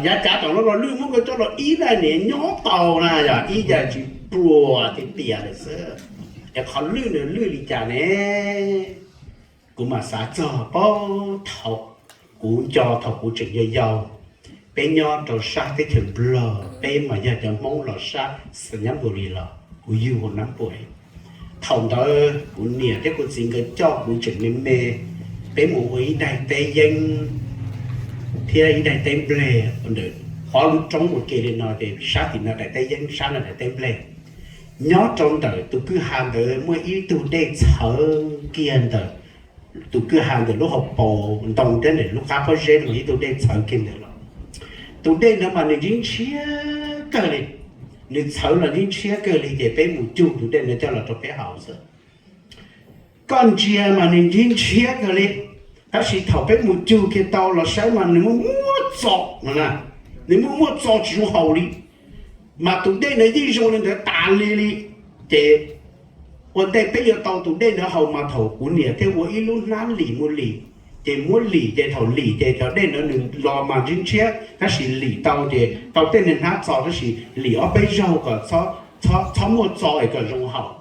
yav cav tom no los lwj muab nkawd coj los ib na, niam nyob tau na, yog ib yam tsis pluag tiag tiag lawm xwb. Es qhov lwj nws lwj li cas ne? Kuv mam xav txog paub thaum kuv nco, thaum kuv tseem yau yau, peb nyob rau sab teb chaws Nplog, peb mas yog cov Hmoob los sab Xais Nyab Npus Lis los, kuv yug hauv Nab Puas. Thaum ntawd kuv niam thiab kuv txiv nkawd coj kuv tseem me me, peb mus ua ib daim teb yeeb thiab ib daim teb nplej ntawm ob lub roob ua ke li no, ces sab tim no daim teb yeeb, sab no daim teb nplej. Nyob rau ntawm tus kwj ha ntawd muaj ib tug dej txhawv kiag ntawm tus kwj ha ntawm lub hauv paus ntoo thiab ntawm lub qab pob zeb no ib tug dej txhawv kiag ntawd los. Tus dej ntawd mas nws ntshiab ntshiab kawg li, nws txhawv los ntshiab ntshiab kawg li, ces peb mus cug tus dej ntawd coj los rau peb haus xwb. Koj ntsia mas nws ntshiab ntshiab kawg li, tab sis thaum peb mus cug kiag tau los saib mas nws muaj muaj txo no na, nws muaj muaj txo tsis zoo haus li. Mas tus dej ntawd yeej zoo li ntawd tas li li. Ces ua ntej peb yuav tau tus dej ntawd haus mas thaum kuv niam thiaj ua ib lub hnab lim mus lim, ces muab lim ces thaum lim ces cov dej ntawd nws los mas ntshiab ntshiab tab sis lim tau ces tau tej niag hnab txo tab sis lim ob peb zaug kom txhob muaj txo es kom zoo haus.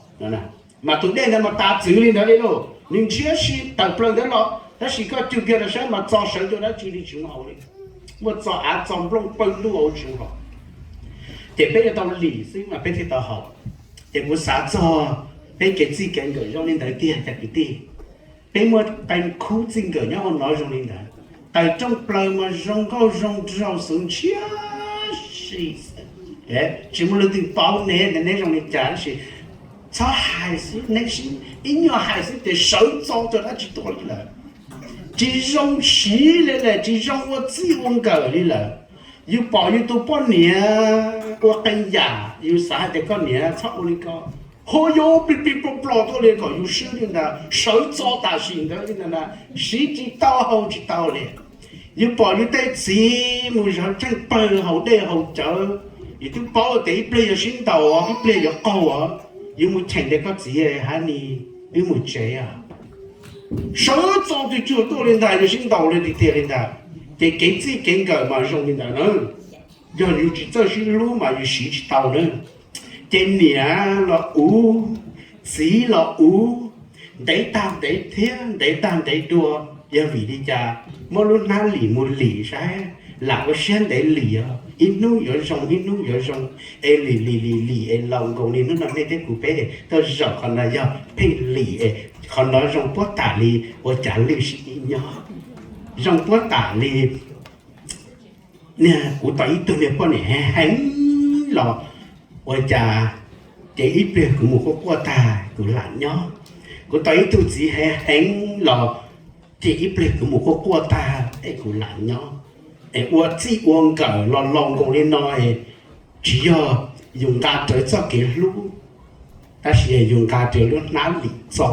Mas tus dej ntawd mas tas txwv li ntawd li lauj, nws ntshiab si tawm plaws ntawd los tab sis koj cug kiag los saib mas txo sawv ncua dab tsi li tsis zoo haus li. Muaj txo av txo nplooj pawg ntuj tsis zoo haus. Ces peb yuav tau lim xwb mas peb thiaj tau haus. Ces kuv xav txog peb kev txij kev nkawm zoo li ntawd tiag cov kwv tij. Peb muaj qee khub txij nkawm nyob hauv no zoo li ntawd. Taws rooj plaws mas zoo nkauj zoo nraug xwv ntshiab si. Tsis muaj leej twg paub neb ntawm neb zoo li cas tab sis txhob hais xwb, neb ib nyuag hais xwb ces sawv txo rau dab tsi tuaj li lawm. Tsis zoo siv li lawm, tsis zoo ua txij ua nkawm li lawm. Yus pom yus tus poj niam ua qee yam yus xav hais tias koj niam txhob ua li ko, ho yuav plig plig plog plog tuaj li kom yus swb li ntawd, sawv txo tam sim ntawd li ntawd na, siv tsis tau haus tsis tau li. Yus pom yus tej txiv mus zov tsheej pawg haus dej haus cawv, yus twb paub tias ib pliag yuav sib ntaus, ib pliag yuav qaug, yus mus cheem tias koj txiv, hab ni, wb mus tsev os. Sawv txo twg tsuag tuaj li ntag, yuav sib ntaus li tiag tiag li ntag. Ces kev txij kev nkawm mas zoo li ntawd na. Yog yus tsis txawj sib hlub mas yus siv tsis tau na. Ces niam los uv, txiv los uv, ntev tag ntev thiab ntev tag ntev dua. Yog vim li cas? Muab lub hnab lim mus lim saib, lam ua siab ntev lim os, ib hnub yuav zoo ib hnub yuav zoo. Es lim lim lim lim es laus nkoos li hnub no nej thiab kuv peb tuaj zaum qhov no yog pheej lim es qhov no zoo puab tas li ua cav lwj sib ib nyob, zoo puab tas li. Niag kuv tau ib tug niag poj niam heev heev los ua cas, ces ib pliag kuv mus quaj quaj tag kuv lam nyob. Kuv tau ib tug txiv heev heev los, ces ib pliag kuv mus quaj quaj tag es kuv lam nyob. Es ua txij ua nkawm los laus nkoos li no es tsis yog yus nqa rawv txoj kev hlub, tab sis yus nqa rawv lub hnab lim txo,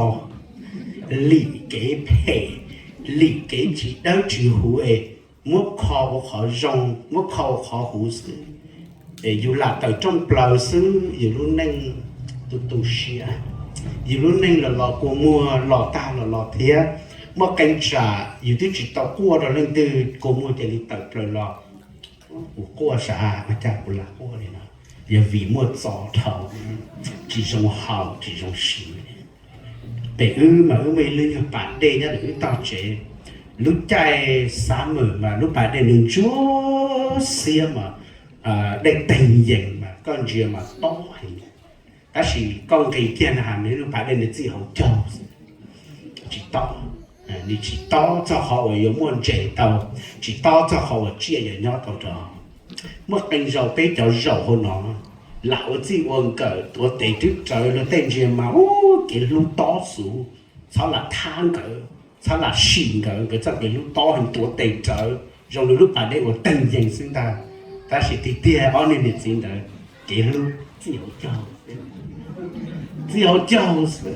lim kev phem, lim kev tsis dawb tsis huv es muab kho ua qhov zoo, muab kho ua qhov huv xwb. Es yus lam tawm rooj plaws xwb yus lub neej tu tu siab, yus lub neej los los kua muag los tag los los thiab. Muaj qee tsam yus twb tsis tau quaj rau leej twg kua muag cia li tawm plaws los. Kuv quaj sav, ua cas kuv lam quaj li no? Yog vim muaj txo dhau, tsis zoo haus tsis zoo siv. Pem wb mas wb muaj ib lub nyuag pas dej nyob ntawm wb tog tsev. Lub caij summer mas lub pas dej nws ntsuab xiab mas dej teeg yees mas koj ntsia mas tob heev. Tab sis koj nqis kiag na has nws lub pas dej nws txij hauv caug xwb, tsis tob. Nws tsis tob txog qhov uas yuav muaj ntses tau, tsis tob txog qhov uas tsiaj yuav nyob tau rau. Muaj qee zaus peb cov zaum hauv no, lam ua txij ua nkawm tuav tes twb rawv luag tej ntsia mas ub kev hlub tob xwb, txhob lam thab nkawd, txhob lam sim nkawd, nkawd txoj kev hlub tob heev tuav tes rawv zoo li lub pas dej uas teeg yees xwb ntag. Tab sis tiag tiag ob niag niam txiv ntawd kev hlub txij hauv caug, txij hauv caug xwb,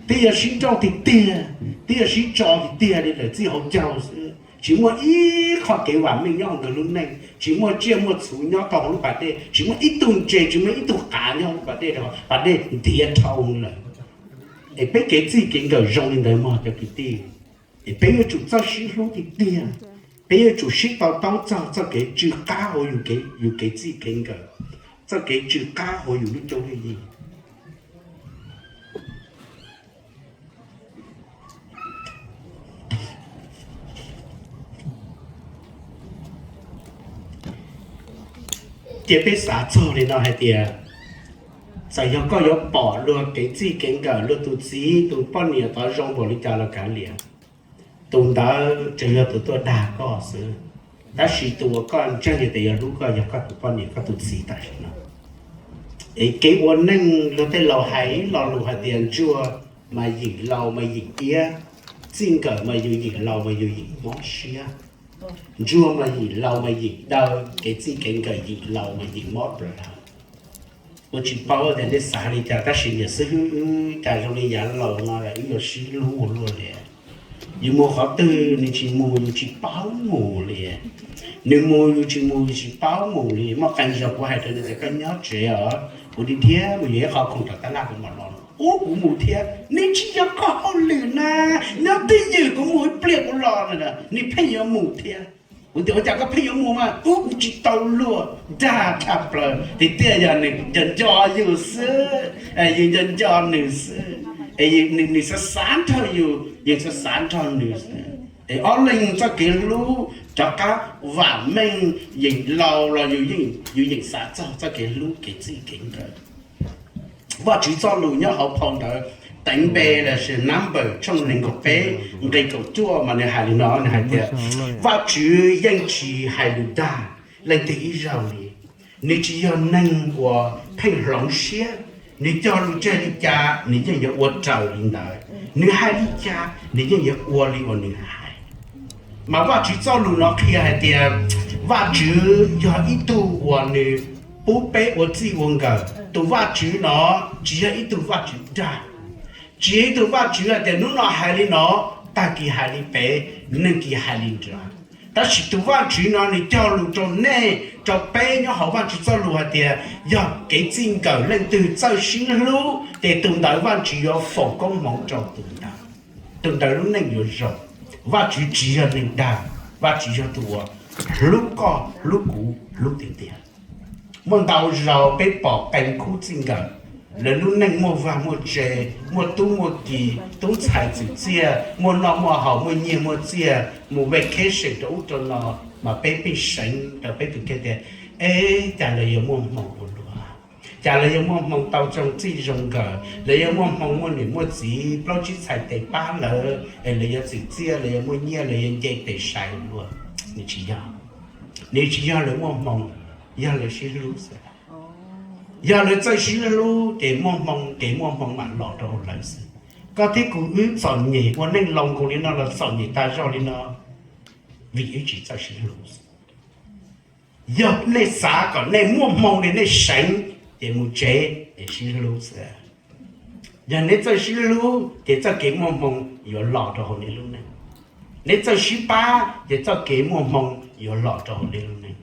twb yog sib nrauj tiag tiag, twb yog sib tso tiag tiag li lawm, txij hauv caug xwb. Tsis muaj ib qho kev vam meej nyob hauv nkawd lub neej, tsis muaj tsiaj muaj txhu nyob tau hauv lub pas dej, tsis muaj ib tug ntses, tsis muaj ib tug qav nyob hauv lub pas dej, pas dej ntiav dhau lawm. Es peb kev txij kev nkawm zoo li ntawd mog cov kwv tij. Es peb yuav tsum txawj sib hlub tiag tiag, peb yuav tsum sib to taub txog txoj kev tsw qab hauv yus kev txij kev nkawm, txoj kev tsw qab hauv yus lub cuab lub yig. Ces peb xav txog li no hais tias, txawm yog koj yuav pom luag kev txij kev nkawm, luag tus txiv tus poj niam tod zoo npaum li cas los kav liam, tus ntawd tsuas yog tus tuaj dag koj xwb. Tab sis tus uas koj ntseeg tias yuav hlub koj yog koj tus poj niam koj tus txiv tam sim no. Es kev ua neej luag tej laus hais ib lo lus hais tias ntsuag mas yeem laus mas yeem iab, txij nkawm mas yus yeem laus mas yus yeem mob siab. Ntsuag mas yeem laus mas yeem daw, kev txij kev nkawm yeem laus mas yeem mob plaws. Kuv tsis paub tias nej xav li cas tab sis niam xib hwb wb cas zoo li yav laus no wb yuav sib hlub ua luaj li. Yus mus qhov twg nws tsis mus yus tsis paub mus li. Nws mus yus tsis mus yus tsis paub mus li. Muaj qee zaus kuv hais rau nws tias koj nyob tsev os, kuv dhia dhia mus yuav ib qho khoom rov tab laj kuv mam los. Ub kuv mus thiab. Nws tsis yog koj hauj lwm na, nyob twj ywm kuv mus ib pliag kuv los na, nws pheej yuav mus thiab. Kuv tias ua cas koj pheej yuav mus mas? Ub kuv tsis tau luag, dag dhau plaws. Tiag tiag yog nws nco nco yus xwb, yus nco nco nws xwb, es nws xav xav nrog yus, yus xav xav nrog nws xwb. Es ob leeg txoj kev hlub rov qab vam meej, yeem laus los yus yeej xav txog txoj kev hlub kev txij kev nkawm. Vajtswv txoj lus nyob hauv phau ntawv Teev Npe los sis Numbers tshooj nees nkaum peb nqe kaum cuaj mas nws hais li no, nws hais tias, Vajtswv yeej tsis hais lus dag leej twg ib zaug li. Nws tsis yog neeg uas pheej hloov siab, nws cog lus tseg li cas nws yeej yuav ua raws li ntawd, nws hais li cas nws yeej yuav ua li uas nws hais. Mas Vajtswv txoj lus no qhia hais tias Vajtswv yog ib tug uas nws pub peb ua txij ua nkawm. Tus Vajtswv no tsis yog ib tug Vajtswv dag, tsis yog ib tug Vajtswv hais tias hnub no hais li no, tag kis hais li pem, neeg kis hais li nrad. Tab sis tus Vajtswv no nws cog lus rau nej, rau peb nyob hauv Vajtswv txoj lus hais tias yog kev txij nkawm leej twg txawj sib hlub ces tus ntawd Vajtswv yuav foom koob hmoov rau tus ntawd, tus ntawd lub neej yuav zoo. Vajtswv tsis yog neeg dag, Vajtswv yog tus uas hlub koj hlub kuv hlub tiag tiag. Muaj ntau zaus peb pom qee khub txij nkawm, lawv lub neej muaj vaj muaj tse, muaj tub muaj ki, tub ntxhais txwm txiaj, muaj noj muaj haus, muaj nyiaj muaj txiaj, mus vacation rau ub rau no, mas peb pheej seev rau peb tus kheej tias, es cas lawv yuav muaj hmoo ua luaj? Cas lawv yuav muaj hmoo tau zoo txij zoo nkawm, lawv yuav muaj hmoo muaj niam muaj txiv plaub tsib txhais tes pab lawv, es lawv yuav txwm txiaj, lawv yuav muaj nyiaj, lawv yuav nce tes sai luaj? Nws tsis yog, nws tsis yog lawv muaj hmoo, yog lawv sib hlub xwb. Yog lawv txawj sib hlub ces muaj hmoo, ces muaj hmoo mam los rau hauv lawv xwb. Koj thiab kuv wb txom nyem ua neej laus nkaus li no los txom nyem tas zog li no, vim wb tsis txawj sib hlub xwb. Yog nej xav kom nej muaj hmoo li nej seev, ces mus tsev es sib hlub xwb. Yog neb txawj sib hlub ces txoj kev muaj hmoo yuav los rau hauv nej lub neej. Neb txawj sib pab ces txoj kev muaj hmoo yuav los rau hauv nej lub neej.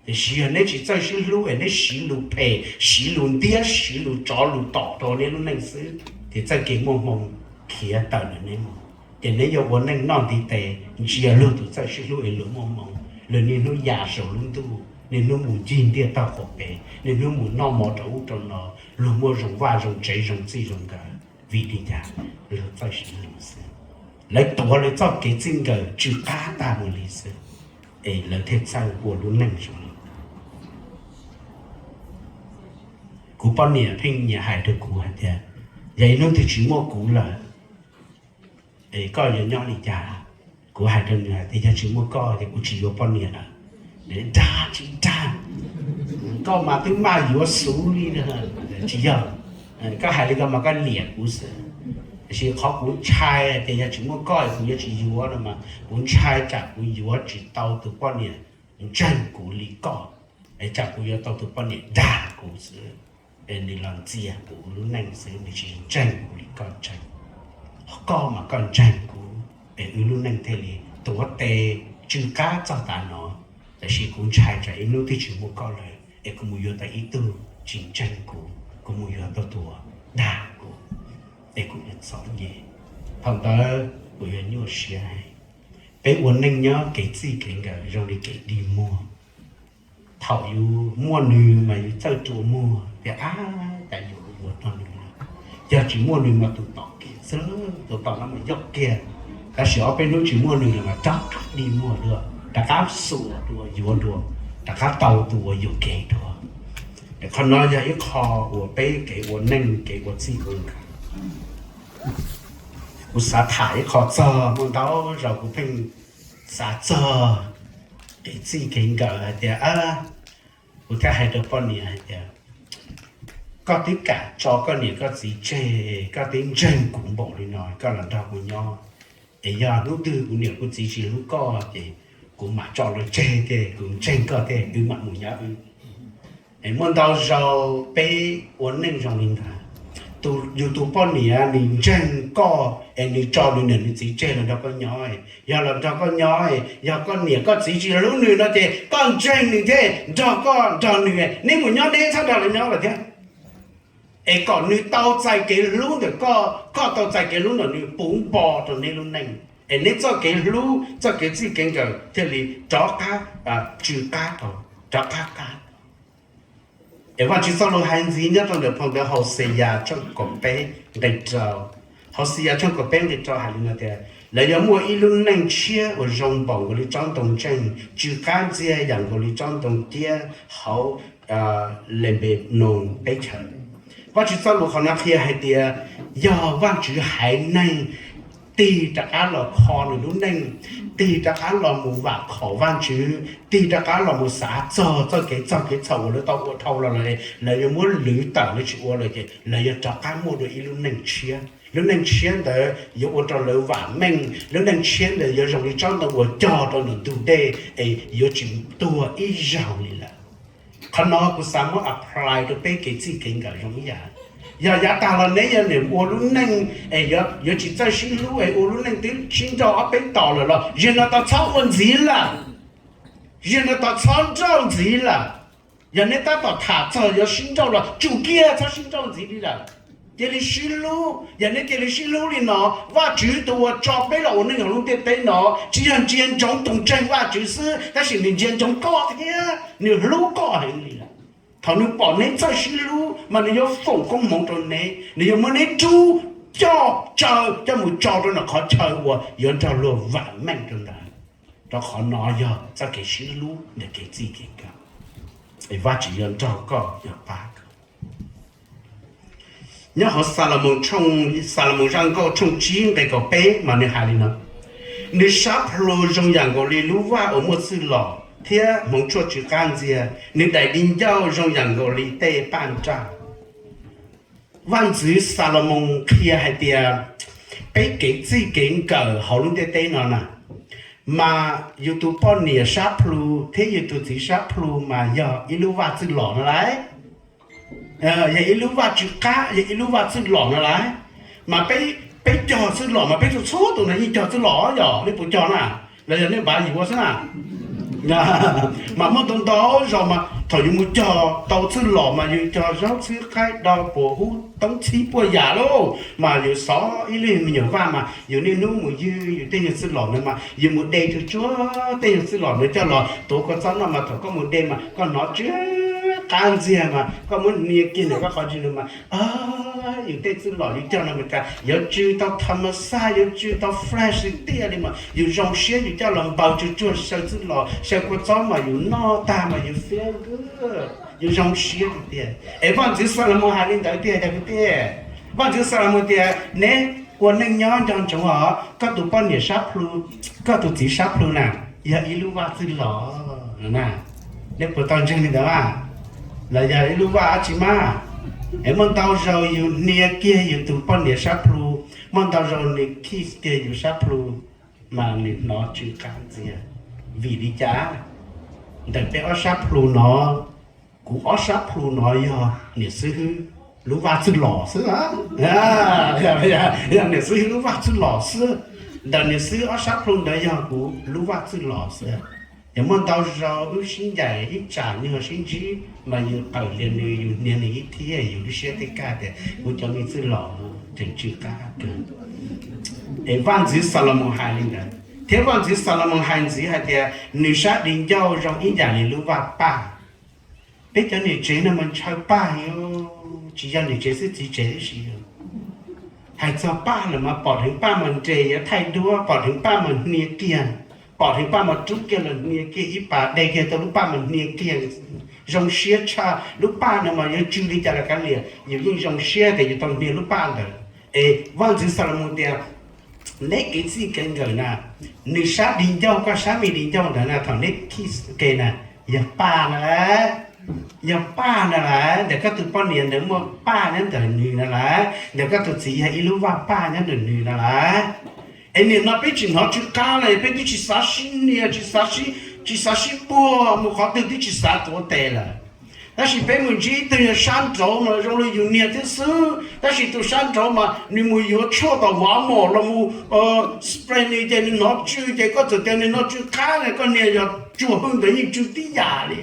Tiam sis yog neb tsis txawj sib hlub es neb siv lus phem, siv lus ntiab, siv lus tsov lus tom rau neb lub neej xwb, ces txoj kev muaj hmoo khiav tawm ntawm neb mus. Ces neb yuav ua neej noj ntiv tes ntsia luag tus txawj sib hlub es luag muaj hmoo, luag niaj hnub ya saum lub ntuj, niaj hnub mus ncig ntiaj tog qaum pem, niaj hnub mus noj mov rau ub rau no, luag muaj zoo vaj zoo tsev zoo txij zoo nkawm. Vim li cas? Luag txawj sib hlub xwb. Lawv tuav lawv txoj kev txij nkawm tsw qab tag mus li xwb, es lawv thiaj txawj ua lub neej zoo li. Kuv poj niam pheej nyiam hais rau kuv hais tias, yog ib hnub twg tsis muaj kuv lawm, es koj yuav nyob li cas? Kuv hais rau nws hais tias yog tsis muaj koj ces kuv tsis yuav poj niam lawm. Nws dag tsis dag, Koj mas twb maj yuav xub li, tsis yog. Koj hais li ko mas koj liam kuv xwb. Tiam sis qhov kuv ntshai tias yog tsis muaj koj kuv yuav tsis yuav no mas kuv ntshai tsam kuv yuav tsis tau tus poj niam ntseeg kuv li koj, es tsam kuv yuav tau tus poj niam dag kuv xwb, es nws los ntxias kuv lub neej xwb, nws tsis ntseeg kuv li koj ntseeg. Koj mas koj ntseeg kuv, es wb lub neej thiaj li tuav tes tsw qab txog tav no. Tab sis kuv ntshai tsam ib hnub twg tsis muaj koj lawm es kuv mus yuav tau ib tug tsis ntseeg kuv, kuv mus yuav tau tus dag kuv, es kuv yuav txom nyem. Thaum ntawd kuv yuav nyuaj siab heev. Peb ua neej nyob kev txij kev nkawm zoo li kev dig muag. Thaum yus muaj nws mas yus txawj rua muag tias, ab, cas yuav ua rau nws lawm. Yog tsis muaj nws mas tus tom kiag xwb, tus tom no mas yog kiag. Tab sis ob peb hnub tsis muaj nws lawm mas rov qab dig muag dua, rov qab xuas dua, yuav dua, rov qab tau tus uas yuam kev dua. Qhov no yog ib qho uas peb kev ua neej, kev ua txij ua nkawm. Kuv xav tham ib qho txog, muaj ntau zaus kuv pheej xav txog kev txij kev nkawm hais tias, kuv thiaj hais rau poj niam hais tias, koj twb kam tso koj niam koj txiv tseg, koj twb ntseeg kuv npaum li no koj los nrog kuv nyob, es yog hnub twg kuv niam kuv txiv tsis hlub koj ces kuv mam tso lawv tseg thiab kuv ntseeg koj thiab wb mam mus nyob wb. Es muaj ntau zaus peb ua neej zoo li ntawd. Yus tus poj niam nws ntseeg koj es nws tso nws niam nws txiv tseg los nrog koj nyob, yog los nrog koj nyob, yog koj niam koj txiv tsis hlub nws no ces koj ntseeg nws thiab nrog koj nrog nws, neb mus nyob neb txhob nrog lawv nyob lawm thiab. Es kom nws tau txais kev hlub ntawm koj, koj tau txais kev hlub ntawm nws puv npo rau neb lub neej, es neb txoj kev hlub txoj kev txij kev nkawm thiaj li rov qab, tsw qab, rov qab qab. Es Vajtswv txoj lus hais ntxiv nyob rau ntawm phau ntawv Hauxeyas tshooj kaum peb nqe rau, Hauxeyas tshooj kaum peb nqe rau hais li no tias, lawv yuav muaj ib lub neej tshiab uas zoo npaum nkaus li tsob ntoo ntseeg, tsw qab ntxiag yam nkaus li tsob ntoo ciab hauv Lenpenos teb chaws. Vajtswv txoj lus qhov no qhia hais tias yog Vajtswv haiv neeg tig rov qab los kho nws lub neej, tig rov qab los mus vam khom Vajtswv, tig rov qab los mus xav txog txoj kev txog kev txhaum uas lawv tau ua dhau los lawm, lawv yuav muab lwv tawm, lawv tsis ua lawm ces lawv yuav rov qab muaj dua ib lub neej tshiab. Lub neej tshiab ntawd yuav ua rau lawv vam meej, lub neej tshiab ntawd yuav zoo li tsob ntoo uas cog rau ntawm ntug dej es yuav tsis tuag ib zaug li lawm. Qhov no kuv xav muab apply rau peb kev txij kev nkawm zoo ib yam. Yog yav tag los neb yog niam ua lub neej es yuav tsis txawj sib hlub es ua lub neej twb sib nrauj ob peb tos lawm los, zaum no tau txhob ua ntxiv lawm. Zaum no tau txhob nrauj ntxiv lawm. Yog neb tab tom tham txog yuav sib nrauj los tsum kiag txhob sib nrauj ntxiv li lawm. Cia li sib hlub. Yog neb cia li sib hlub li no, Vajtswv tus uas tso peb los ua neej hauv lub ntiaj teb no tsis yog ntsia ntsoov tus ntseeg Vajtswv xwb, tab sis nws ntsia ntsoov koj thiab nws hlub koj heev li lawm. Thaum nws pom neb txawj sib hlub mas nws yuav foom koob hmoov rau neb, nws yuav muab neb rub coj tsaws coj mus tso rau nram qhov chaw uas yuav nrog luag vam meej rau ntawd. Rau qhov no yog txoj kev sib hlub ntawm kev txij kev nkawm, es Vajtswv yuav nrog koj, yuav pab koj. Nyob hauv Xalumoos tshooj, Xalumoos zaj nkauj tshooj tsib nqe kaum peb mas nws hais li no: Nws sab plhu zoo yam nkaus li lub vaj uas muaj txwj lom thiab hmoov tshuaj tsw qab ntxiag, nws daim di ncauj zoo yam nkaus li tej paj nraj. Vaj ntxwv Xalumoos qhia hais tias peb kev txij kev nkawm hauv lub ntiaj teb no na, mas yus tus poj niam sab plhu thiab yus tus txiv sab plhu mas yog ib lub vaj txwj lom no lauj. Yog ib lub vaj tsw qab, yog ib lub vaj txwj lom no lauj. Mas peb, peb cog txwj lom mas peb txhua txhua tus no yeej cog txwj lom yom, nej puas cog na? Los yog nej npav yuav xwb na? Mas muaj ntau ntau zaus mas thaum yus mus cog tau txwj lom mas yus cog zaub txhwb qaib dau puas hub toob txhib puas yam lauj, mas yus xov ib lub me nyuam vaj mas yus niaj hnub mus ywg yus tej nyuag txwj lom ntawd mas yus mus de tsuag tsuag tej nyuag txwj lom ntawd coj los tuav kua txob noj mas thaum koj mus de mas koj hnov tsw qab ntxiag mas koj muab hnia kiag ntawm koj qhov ntswg no mas, yus tej txwj lom yus coj no mas cas yuav tsw tau thas mas xaj, yuav tsw tau fresh tiag li mas yus zoo siab yus coj los npaws tsuag tsuag xyaw txwj lom xyaw kua txob mas yus noj tag mas yus feel good, yus zoo siab tiag tiag. Es vaj ntxwv Xalumoos hais li ntawd tiag tiag kwv tij. Vaj ntxwv Xalumoos tias neb ua neej nyob nco ntsoov os, koj tus poj niam sab plhu, koj tus txiv sab plhu na, yog ib lub vaj txwj lom na. Neb puas tau ntseeg li ntawd mas? los yog ib lub vaj dab tsi mas, es muaj ntau zaus yus hnia kiag yus tus poj niam sab plhu, muaj ntau zaus nws kiss kiag yus sab plhu, mas nws hnov tsw qab ntxiag. Vim li cas? Ntawm peb ob sab plhu no, kuv ob sab plhu no yog niam xib hwb lub vaj txwj lom xwb, yog niam xib hwb lub vaj txwj lom xwb. Ntawm niam xib hwb ob sab plhu ntawd yog kuv lub vaj txwj lom xwb. Yog muaj ntau zaus wb sib ncaim ib tsam nyuag sib ntsib mas yus qawm lias nws, yus hnia nws ib thiab yus lub siab thiaj kaj tias kuv cov me txwj lom tseem tsw qab kawg. Es vaj ntxwv Xalumoos hais li ntawd, thiab vaj ntxwv Xalumoos hais ntxiv hais tias nws sab di ncauj zoo ib yam li lub vaj paj. Peb cov niam tsev no mas ntshaw paj, tsis yog niam tsev xwb, txiv tsev tib si. Hais txog paj lawm mas pom dheev paj mas nres yuav thaij duab, pom dheev paj mas hnia kiag, pom dheev paj mas rub kiag los hnia kiag, ib pas de kiag tau lub paj mas hnia kiag. Zoo siab tshaj, lub paj no mas yuav tsw li cas los kav liam, yus yeej zoo siab tias yus tau hnia lub paj ntawd. Es vaj ntxwv Xalumoos tias neb kev txij kev nkawm na, nws sab di ncauj koj sab me di ncauj ntawd na, thaum neb kiss ke na, yog paj na lawm. Yog paj na lawm, ntawm koj tus poj niam ntawd muaj paj nyob ntawm nws na lawm, ntawm koj tus txiv yog ib lub vaj paj nyob ntawm nws na lawm. Es nim no peb tsis hnov tsw qab lawm, peb twb tsis xav sib hnia, tsis xav sib, tsis xav sib puag mus qhov twg, twb tsis xav tuav tes lawm. Tab sis peb mus ntsib ib tug yog sab nraud mas zoo li yus niag thiab xwb, tab sis tus sab nraud mas nws mus yuav tshuaj tom Walmart los mus spray nws ces nws hnov tsw, ces koj txawm tias nws hnov tsw qab na, koj niag yog tsuag hwj ntawd yeej tsw tib yam li.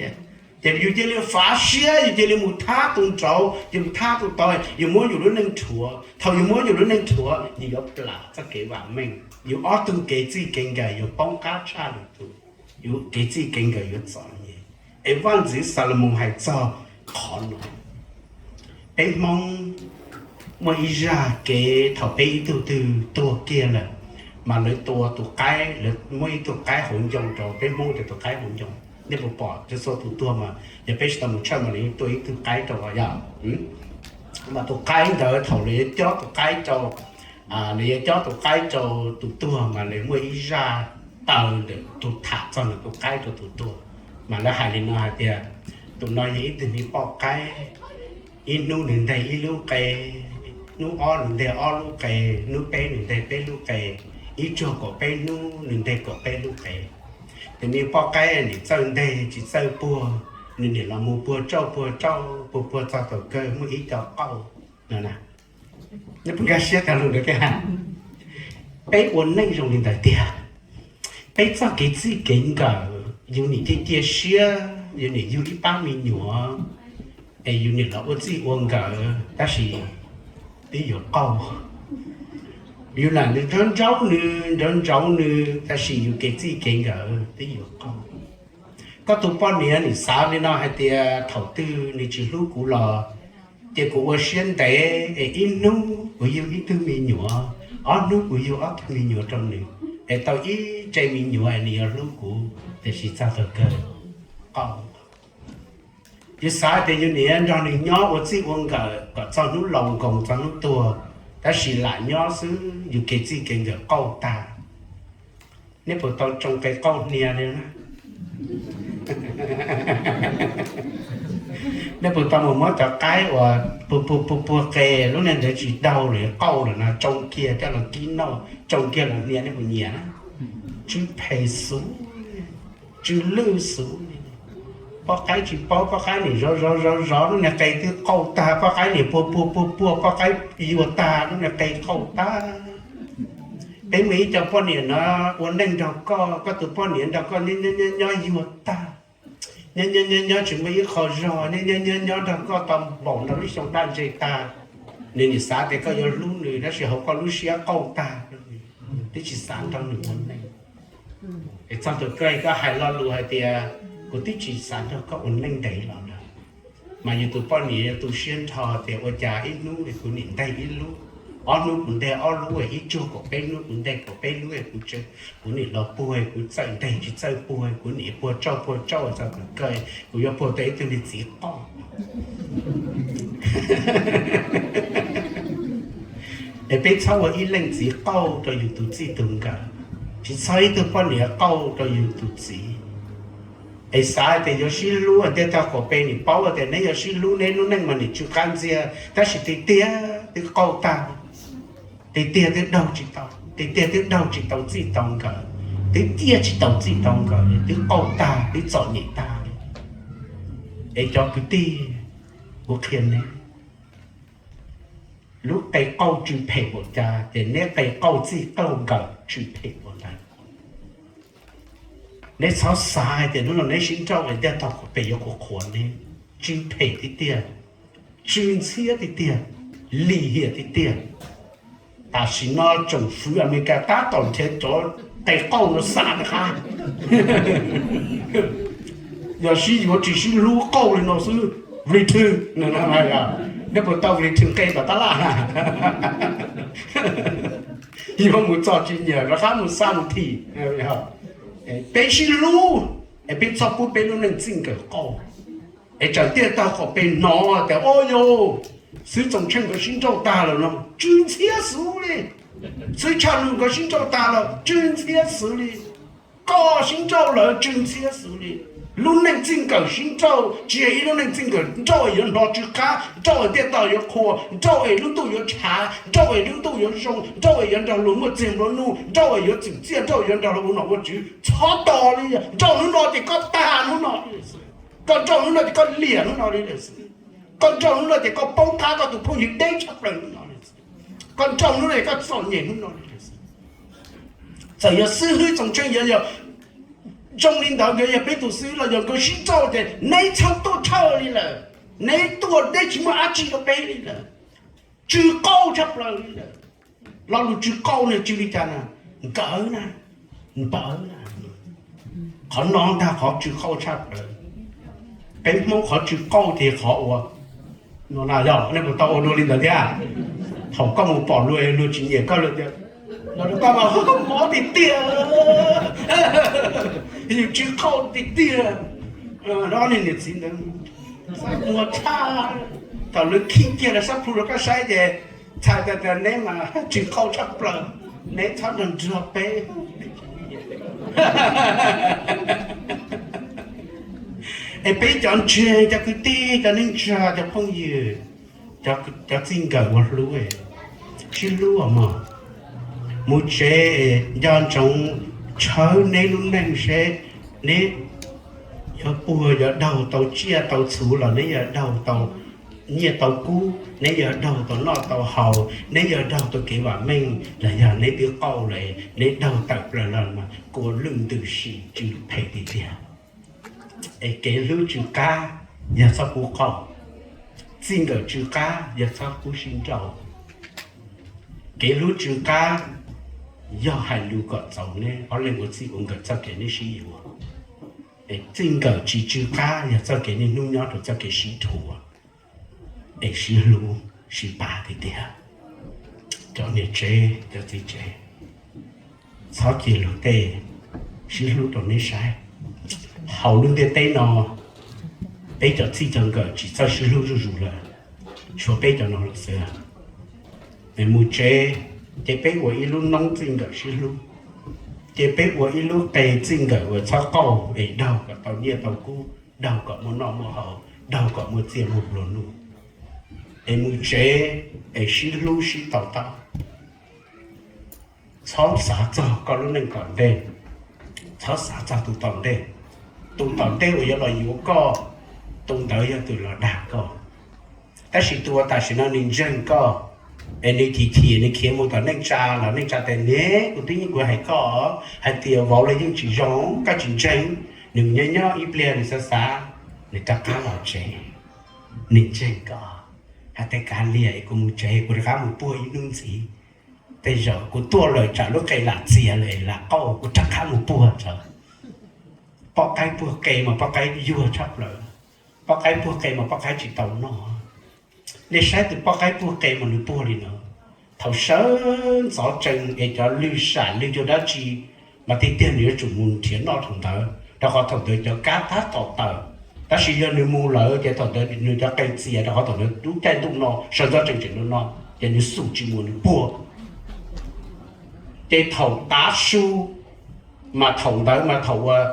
Ces yus cia li fav siab, yus cia li mus thab tus nraud, yus mus thab tus tod, yus muab yus lub neej rhuav. Thaum yus muab yus lub neej rhuav, yus yuav plam txoj kev vam meej, yus ob tug kev txij kev nkawm yuav poob qab tshaj lwm tus, yus kev txij kev nkawm yuav txom nyem. Es vaj ntxwv Xalumoos hais txog qhov no. Peb Hmoob muaj ib zaj kev, thaum peb ib tug twg tuag kiag lawm, mas lawv tua tus qaib, lawv muab ib tug qaib hauv ncoo rau. Peb Hmoob tias tus qaib hauv ncoo, nej puas pom? Txhua tus tuag mas yog peb tsis tau mus tshawj mas lawv yuav tua ib tug qaib rau os yom. Mas tus qaib ntawd thaum lawv yuav cob tus qaib rau, lawv yuav cob tus qaib rau tus tuag mas lawv muaj ib zaj taw ntawm tus tham txog ntawm tus qaib rau tus tuag. Mas lawv hais li no hais tias tus no yog ib tug me poj qaib, ib hnub nws nteg ib lub qe, hnub ob nws nteg ob lub qe, hnub peb nws nteg peb lub qe, ib tsuag kaum peb hnub nws nteg kaum peb lub qe. Tus me poj qaib nim txawj nteg tsis txawj puag, nws nim los mus puag rauj puag rauj puag puag txog thaum kawg muaj ib co qauj no na. Nej puas nkag siab cov lus ntawd thiab? Peb ua neej zoo li ntawd tiag. Peb txoj kev txij kev nkawm, yus nim cia cia siab, yus nim yug ib pab me nyuam, es yus nim los ua txij ua nkawm, tab sis twb yuav qauj. Yus lam nws nraub nraub nws, nraub nraub nws, tab sis yus kev txij kev nkawm twb yuav qauj. Koj tus poj niam nim xav li no hais tias thaum twg nws tsis hlub kuv los, ces kuv ua siab ntev es ib hnub kuv yug ib tug me nyuam, ob hnub kuv yug ob tug me nyuam rau nws, es tau ib tse me nyuam es nws yuav hlub kuv, tiam sis txog thaum kawg qauj. Yus xav tias yus nim nrog nws nyob ua txij ua nkawm kom txog hnub laus nkoos txog hnub tuag, tab sis lam nyob xwb yus kev txij kev nkawm qauj tag. Nej puas tau tsoo qe qauj hnia li na? Nej puas tau mus muab cov qaib uas puag puag puag puag qe lub neej ntawd tsis daug lawm qauj lawm no tsoo kiag coj los kib noj, tsoo kiag los hnia, nej puas nyiam na? Tsw phem xwb, tsw lwj xwb li. Poj qaib tsis paub, poj qaib nim zov zov zov zov lub niag qe twb qauj tag, poj qaib nim puag puag puag puag poj qaib yuag tag lub niag qe qauj tag. Peb muaj ib co poj niam no ua neej nrog koj, koj tus poj niam nrog koj nyob nyob yuag tag, nyob nyob nyob nyob tsis muaj ib qho zog, nyob nyob nyob nyob nrog koj tau npaum nrog lub xyoo daj ntseg tag. Nws nim xav tias koj yuav hlub nws tab sis hauv koj lub siab qauj tag, twb tsis xav nrog nws ua neej. Es txog tus kawg koj hais lo lus hais tias kuv twb tsis xav nrog koj ua neej ntev los lawm, mas yus tus poj niam yuav tu siab nrho tias ua cas ib hnub kuv nim nteg ib lub, ob hnub kuv nteg ob lub, ib tsuag kaum peb hnub kuv nteg kaum peb lub, kuv, kuv nim los puag, kuv txawj nteg tsis txawj puag, kuv nim puag tsauj puag tsauj txog tus kawg kuv yuav puag tau ib tug niag txiv qauj. Es peb txhob ua ib leej txiv qauj rau yus tus txij tus nkawm, tsis txhob ib tug poj niam qauj rau yus tus txiv. Es xav tias yuav sib hlub, tiag tag kom peb nim paub tias neb yuav sib hlub neb lub neej mas nim tsw qab ntxiag, tab sis tiag tiag twb qaug tag, tiag tiag twb daug tsis tau, tiag tiag twb daug tsis tau txij tau nkawm, twb ciaj tsis tau txij tau nkawm, twb qaug tag twb txom nyem tag. Es cov kwv tij, kuv qhia neb, lub qe qauj tsw phem npaum cas ces neb qe qauj txij qauj nkawm tsw phem npaum ntawd. Neb txhob xav hais tias hnub no neb sib nrauj es tiag tag kom peb yuav qhuav qhuav neb, tsw phem tiag tiag, tsw ntxhiab tiag tiag, lim hiam tiag tiag. Tam sim no tsoom fwv Amelikas tab tom nrhiav cov qe qauj no xa rov qab. Yog sib yuav tsis sib hlub qauj li no xwb, vli thw, neb puas tau vli thw nqe tom tab laj? Yuav mus txog tsis nyiam rov qab mus xa mus thim. Peb sib hlub es peb txhob pub peb lub neej txij nkawm qauj. Es txawm tiag tag kom peb hnov tias, o yog, xwb Txoos Tsheej nkawd sib nrauj tag lawm no, tsw ntxhiab xwb li. Xwb Tshaj Lug nkawd sib nrauj tag lawm, tsw ntxhiab xwb li. Koj sib nrauj lawm, tsw ntxhiab xwb li. Lub neej txij nkawm sib nrauj tsis yog ib lub neej txij nkawm nrauj es yuav hnov tsw qab, nrauj es tiag tag yuav qhuas, nrauj es lub ntuj yuav tshav, nrauj es lub ntuj yuav zoo, nrauj es yuav nrog luag muaj txiag nplua nuj, nrauj es yuav txwm txiaj, nrauj yuav nrog luag ua nom ua tswv. Txhob tos li, nrauj hnub no ces koj tag hnub no li lawm xwb. Koj nrauj hnub no ces koj liam hnub no li lawm xwb. Koj nrauj hnub no ces koj poob qab koj tus phooj ywg deb tshaj plaws hnub no li lawm xwb. Koj nrauj hnub no ces koj txom nyem hnub no li lawm xwb. Txawm yog xib hwb Txoos Tsheej yuav yog zoo li ntawd, nkawd yog peb tus xib hwb los yog nkawd sib nrauj ces neb txhob tuaj thawj li lawm. Neb tuaj neb tsis muaj dab tsi rau peb li lawm. Tsw qauj tshaj plaws li lawm. Lo lus tsw qauj no tsw li cas na? Nkawd na, npawg na. Qhov no ntag qhov tsw qauj tshaj plaws. Peb Hmoob qhov tsw qauj ces qhov ua no na, yog nej puas tau ua dua li ntawd thiab? Thaum koj mus pom luag, luag tsis nyiam koj, luag tias, los koj mas mob tiag tiag, yus tsw qauj tiag tiag. Ob niag niam txiv ntawd xav muag tshaj, thaum lawv khib kiag lawv sab plhu rau koj saib ces txhais tau tias neb mas tsw qauj tshaj plaws, neb txhob nrog nrog peb. Es peb cov ntseeg, cov kwv tij, cov neej tsa, cov phooj ywg, cov txij nkawm uas hlub, sib hlub os mog. Mus tsev nco ntsoov tshawb neb lub neej seb neb yuav puag yuav daug tau tsiaj tau txhu los neb yuav daug tau nyiaj tau kub, neb yuav daug tau noj tau haus, neb yuav daug tau kev vam meej los yog neb twb qauj lawm, neb daug tawm plaws los mas kua lwj ntws si tsw phem tiag tiag. Es kev hlub tsw qab yog txhob pub qauj, txij nkawm tsw qab yog txhob pub sib nrauj. Kev hlub tsw qab yog hais lus kom txaus neb ob leeg ua txij ua nkawm txoj kev neb sib yuav. Es txij nkawm tsis tsw qab yog txoj kev niaj hnub nyob rau txoj kev sib dhuav, es sib hlub sib pab tiag tiag. Cov niam tsev cov txiv tsev, txhob cia luag tej sib hlub rau neb saib. Hauv lub ntiaj teb no, peb cov txij cov nkawm tsis txawj sib hlub zuj zus lawm, tshuav peb cov no lawm xwb. Es mus tsev, ces peb ua ib lub noob txij nkawm sib hlub, ces peb ua ib lub qe txij nkawm uas txhob qauj es daug kom tau nyiaj tau kub, daug kom muaj noj muaj haus, daug kom muaj txiaj muaj nplua nuj. Es mus tsev, es sib hlub sib to taub. Txhob xav txog koj lub neej tom ntej, txhob xav txog tus tom ntej. Tus tom ntej uas yuav los yuav koj, tus ntawd yog tus los dag koj. Tab sis tus uas tam sim no nws ntseeg koj, es nws chim chim nws khiav mus tom neej tsa los neej tsa tias, ne, kuv twb yeej kuv hais koj hais tias vauv los yeej tsis zoo, koj tsis ntseeg. Nws nyob nyob ib pliag nws xav xav, nws rov qab los tsev. Nws ntseeg koj, hais tias, kav liam, kuv mus tsev, kuv rov qab mus puag ib hnub ntxiv. Tej zaum kuv tuaj lawm tsam lub qe lam txias lawm lam qauj, kuv rov qab mus puag tso. Poj qaib puag qe mas poj qaib yuag tshaj plaws, poj qaib puag qe mas poj qaib tsis tau noj. Nej saib tus poj qaib puag qe mas nws puag li no. Thaum sawv ntxov tsees es cov lwg sam lwg cuag dab tsi mas tiag tiag nws yuav tsum mus nrhiav noj thaum ntawd, rau qhov thaum ntawd cov kab tab tom tawm. Tab sis yog nws mus lawm ces thaum ntawd nws cov qe txias, rau qhov thaum ntawd lub caij ntuj no sawv ntxov tsees tseem no no, ces nws xum tsis mus nws puag. Ces thaum tav su mas thaum ntawd mas thaum uas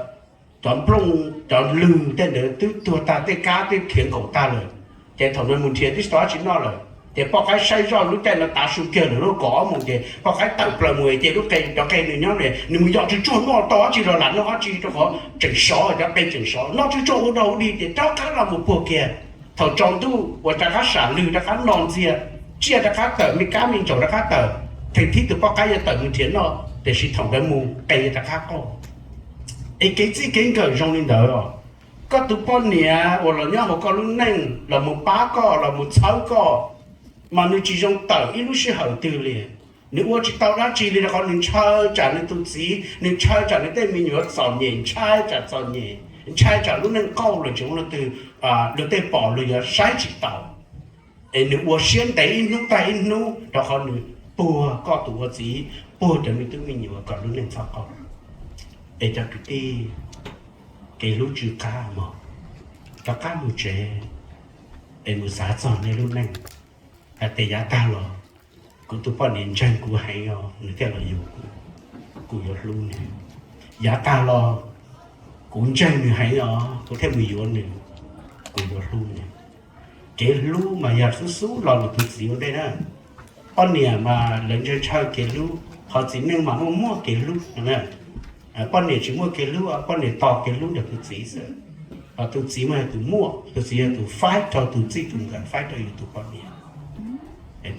cov nplooj cov lwg tej ntawd twb tuag tag, tej kab twb khiav nkaum tag lawm. Ces thaum nws mus nrhiav twb tsis tau dab tsi noj lawm, ces poj qaib saib zoj lub caij no tav su kiag lawm, lub kaum ob moos ces poj qaib tawm plaws mus ces lub qe, cov qe nws nyob, nws mus yos tsw tsuag noj tau dab tsi los lam noj dab tsi rau qhov tseem sov, cov qe tseem sov, noj tsw tsuag ua dog ua dig ces rov qab los mus puag kiag. Thaum tsaus ntuj uas rov qab sam lwg rov qab no ntxiag, tsiaj rov qab tawm, me kab me ntsaum rov qab tawm, pheem thib tus poj qaib yuav tawm mus nrhiav noj, tiam sis thaum ntawd mus qe rov qab qaug. Es kev txij kev nkawm zoo li ntawd os. Koj tus poj niam uas los nyob hauv koj lub neej los mus pab koj los mus txhawb koj, mas nws tsis zoo tawm ib lub sij hawm twg li. Nws ua tsis tau dab tsi li rau qhov nws ntshai tsam nws tus txiv, nws ntshai tsam nws tej me nyuam txom nyem, ntshai tsam txom nyem, ntshai tsam lub neej qaug lawm tsis muaj leej twg, luag tej pom luag yuav saib tsis taus. Es nws ua siab ntev ib hnub tag ib hnub rau qhov nws puag koj tus ua txiv, puag cov me tub me nyuam kom lub neej txhob qaug. Es cov kwv tij, kev hlub tsw qab mog. Rov qab mus tsev es mus xav txog nej lub neej, hais tias yav tag los kuv tus poj niam ntseeg kuv heev os, nws thiaj los yuav kuv, kuv yuav hlub nws. Yav tag los kuv ntseeg nws heev os, kuv thiaj mus yuav nws, kuv yuav hlub nws. Kev hlub mas yog xub xub lo lus tus txiv ua ntej na. Poj niam mas lawv ntshaw ntshaw kev hlub, ho txiv neej mas muaj muaj kev hlub. Poj niam tsis muaj kev hlub, poj niam tos kev hlub ntawm tus txiv xwb. Ho tus txiv mas yog tus muaj, tus txiv yog tus faib rau tus txij tus nkawm, faib rau yus tus poj niam.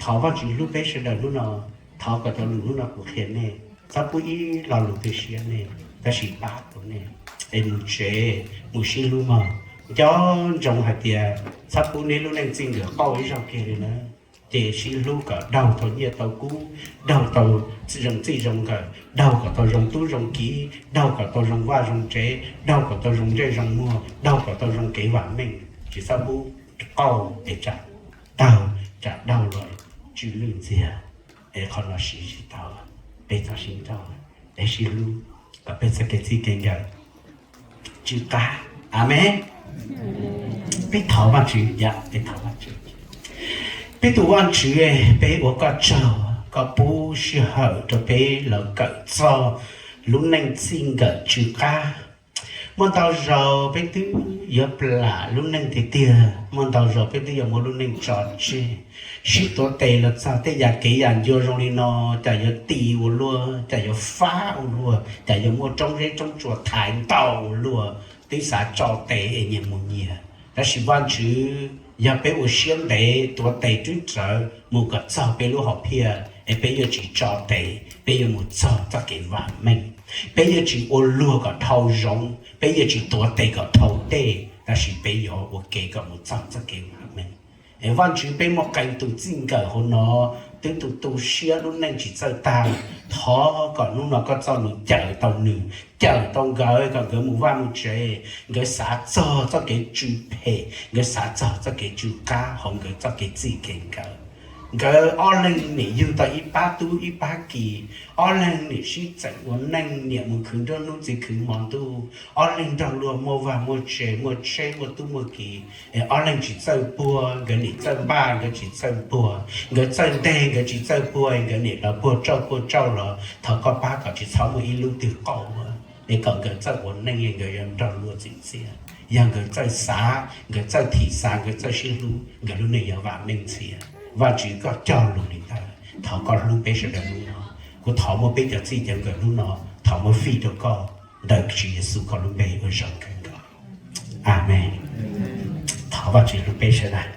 Thov Vajtswv hlub peb sawv daws hnub no, thov kom cov lus hnub no kuv qhia nej txhob pub ib lo lus tu siab nej, tab sis pab tau nej. Es mus tsev mus sib hlub mog. Nco ntsoov hais tias txhob pub neb lub neej txij nkawm qaug ib zaug kiag li na. Ces sib hlub kom daug tau nyiaj tau kub, daug tau zoo txij zoo nkawm, daug kom tau zoo tub zoo kiv, daug kom tau zoo vaj zoo tsev, daug kom tau zoo ntsej zoo muag, daug kom tau zoo kev vam meej. Tsis txhob pub qaug es tsam taug tsam daug los tsw lwj ntxiag. Es qhov no siv tsis tau, peb txhob sib nrauj, peb sib hlub kom peb txoj kev txij kev nkawm tsw qab. Amees. Peb thov Vajtswv, peb thov Vajtswv. Peb tus Vajtswv, peb ua koj tsaug, koj pub sij hawm rau peb los kawm txog lub neej txij nkawm tsw qab. Muaj ntau zaus peb twb yuav plam lub neej tiag tiag, muaj ntau zaus peb twb yuav muab lub neej tso tseg, sib tuav tes los txog tej yam kev yam ncua zoo li no, cas yuav ti ua luaj, cas yuav fab ua luaj, cas yuav muaj roob zeb roob tsuas thaiv ntau ua luaj, twb xav tso tes es nyias mus nyias. Tab sis Vajtswv, yog peb ua siab ntev tuav tes twb rawv mus kom txog peb lub hom phiaj es peb yuav tsis tso tes, peb yuav mus txog txoj kev vam meej. Peb yuav tsis ua luag kom dhau zoov, peb yuav tsis tuav tes kom dhau dej, tab sis peb yuav ua ke kom mus txog txoj kev vam meej. Es Vajtswv, peb muaj qee tus txij nkawm hauv no twb tu tu siab lub neej tsis txawj tag, thov kom hnub no koj txoj lus cawm tau nws, cawm tau nkawd kom nkawd mus vaj mus tsev, nkawd xav txog txoj kev tsw phem, nkawd xav txog txoj kev tsw qab hauv nkawd txoj kev txij kev nkawm. Nkawd ob leeg nim yug tau ib pab tub ib pab ki, ob leeg nim sib txeem ua neej, niam mus khwv nruab hnub txiv khwv hmo ntuj, ob leeg nrog luag muaj vaj muaj tse, muaj tsheb muaj tub muaj ki, es ob leeg tsis txawj puag, nkawd nim txawj npaj, nkawd tsis txawj puag, nkawd txawj nteg, nkawd tsis txawj puag, nkawd nim los puag tsauj puag tsauj los thov koj pab kom tsis txhob muaj ib lub twg qaug, es kom nkawd txawj ua neej, nkawd yuav nrog luag txim txiaj. Yog nkawd txawj xav, nkawd txawj thim xav, nkawd txawj sib hlub, nkawd lub neej yuav vam meej ntxiv. Vajtswv, koj cog lus li ntawd, thov koj hlub peb sawv daws hnub no. Kuv thov muab peb cov txij cov nkawm hnub no thov muab fij rau koj, ntawm Tswv Yexus koj lub npe uas zoo kawg nkaus. Amees. Thov Vajtswv hlub peb sawv daws.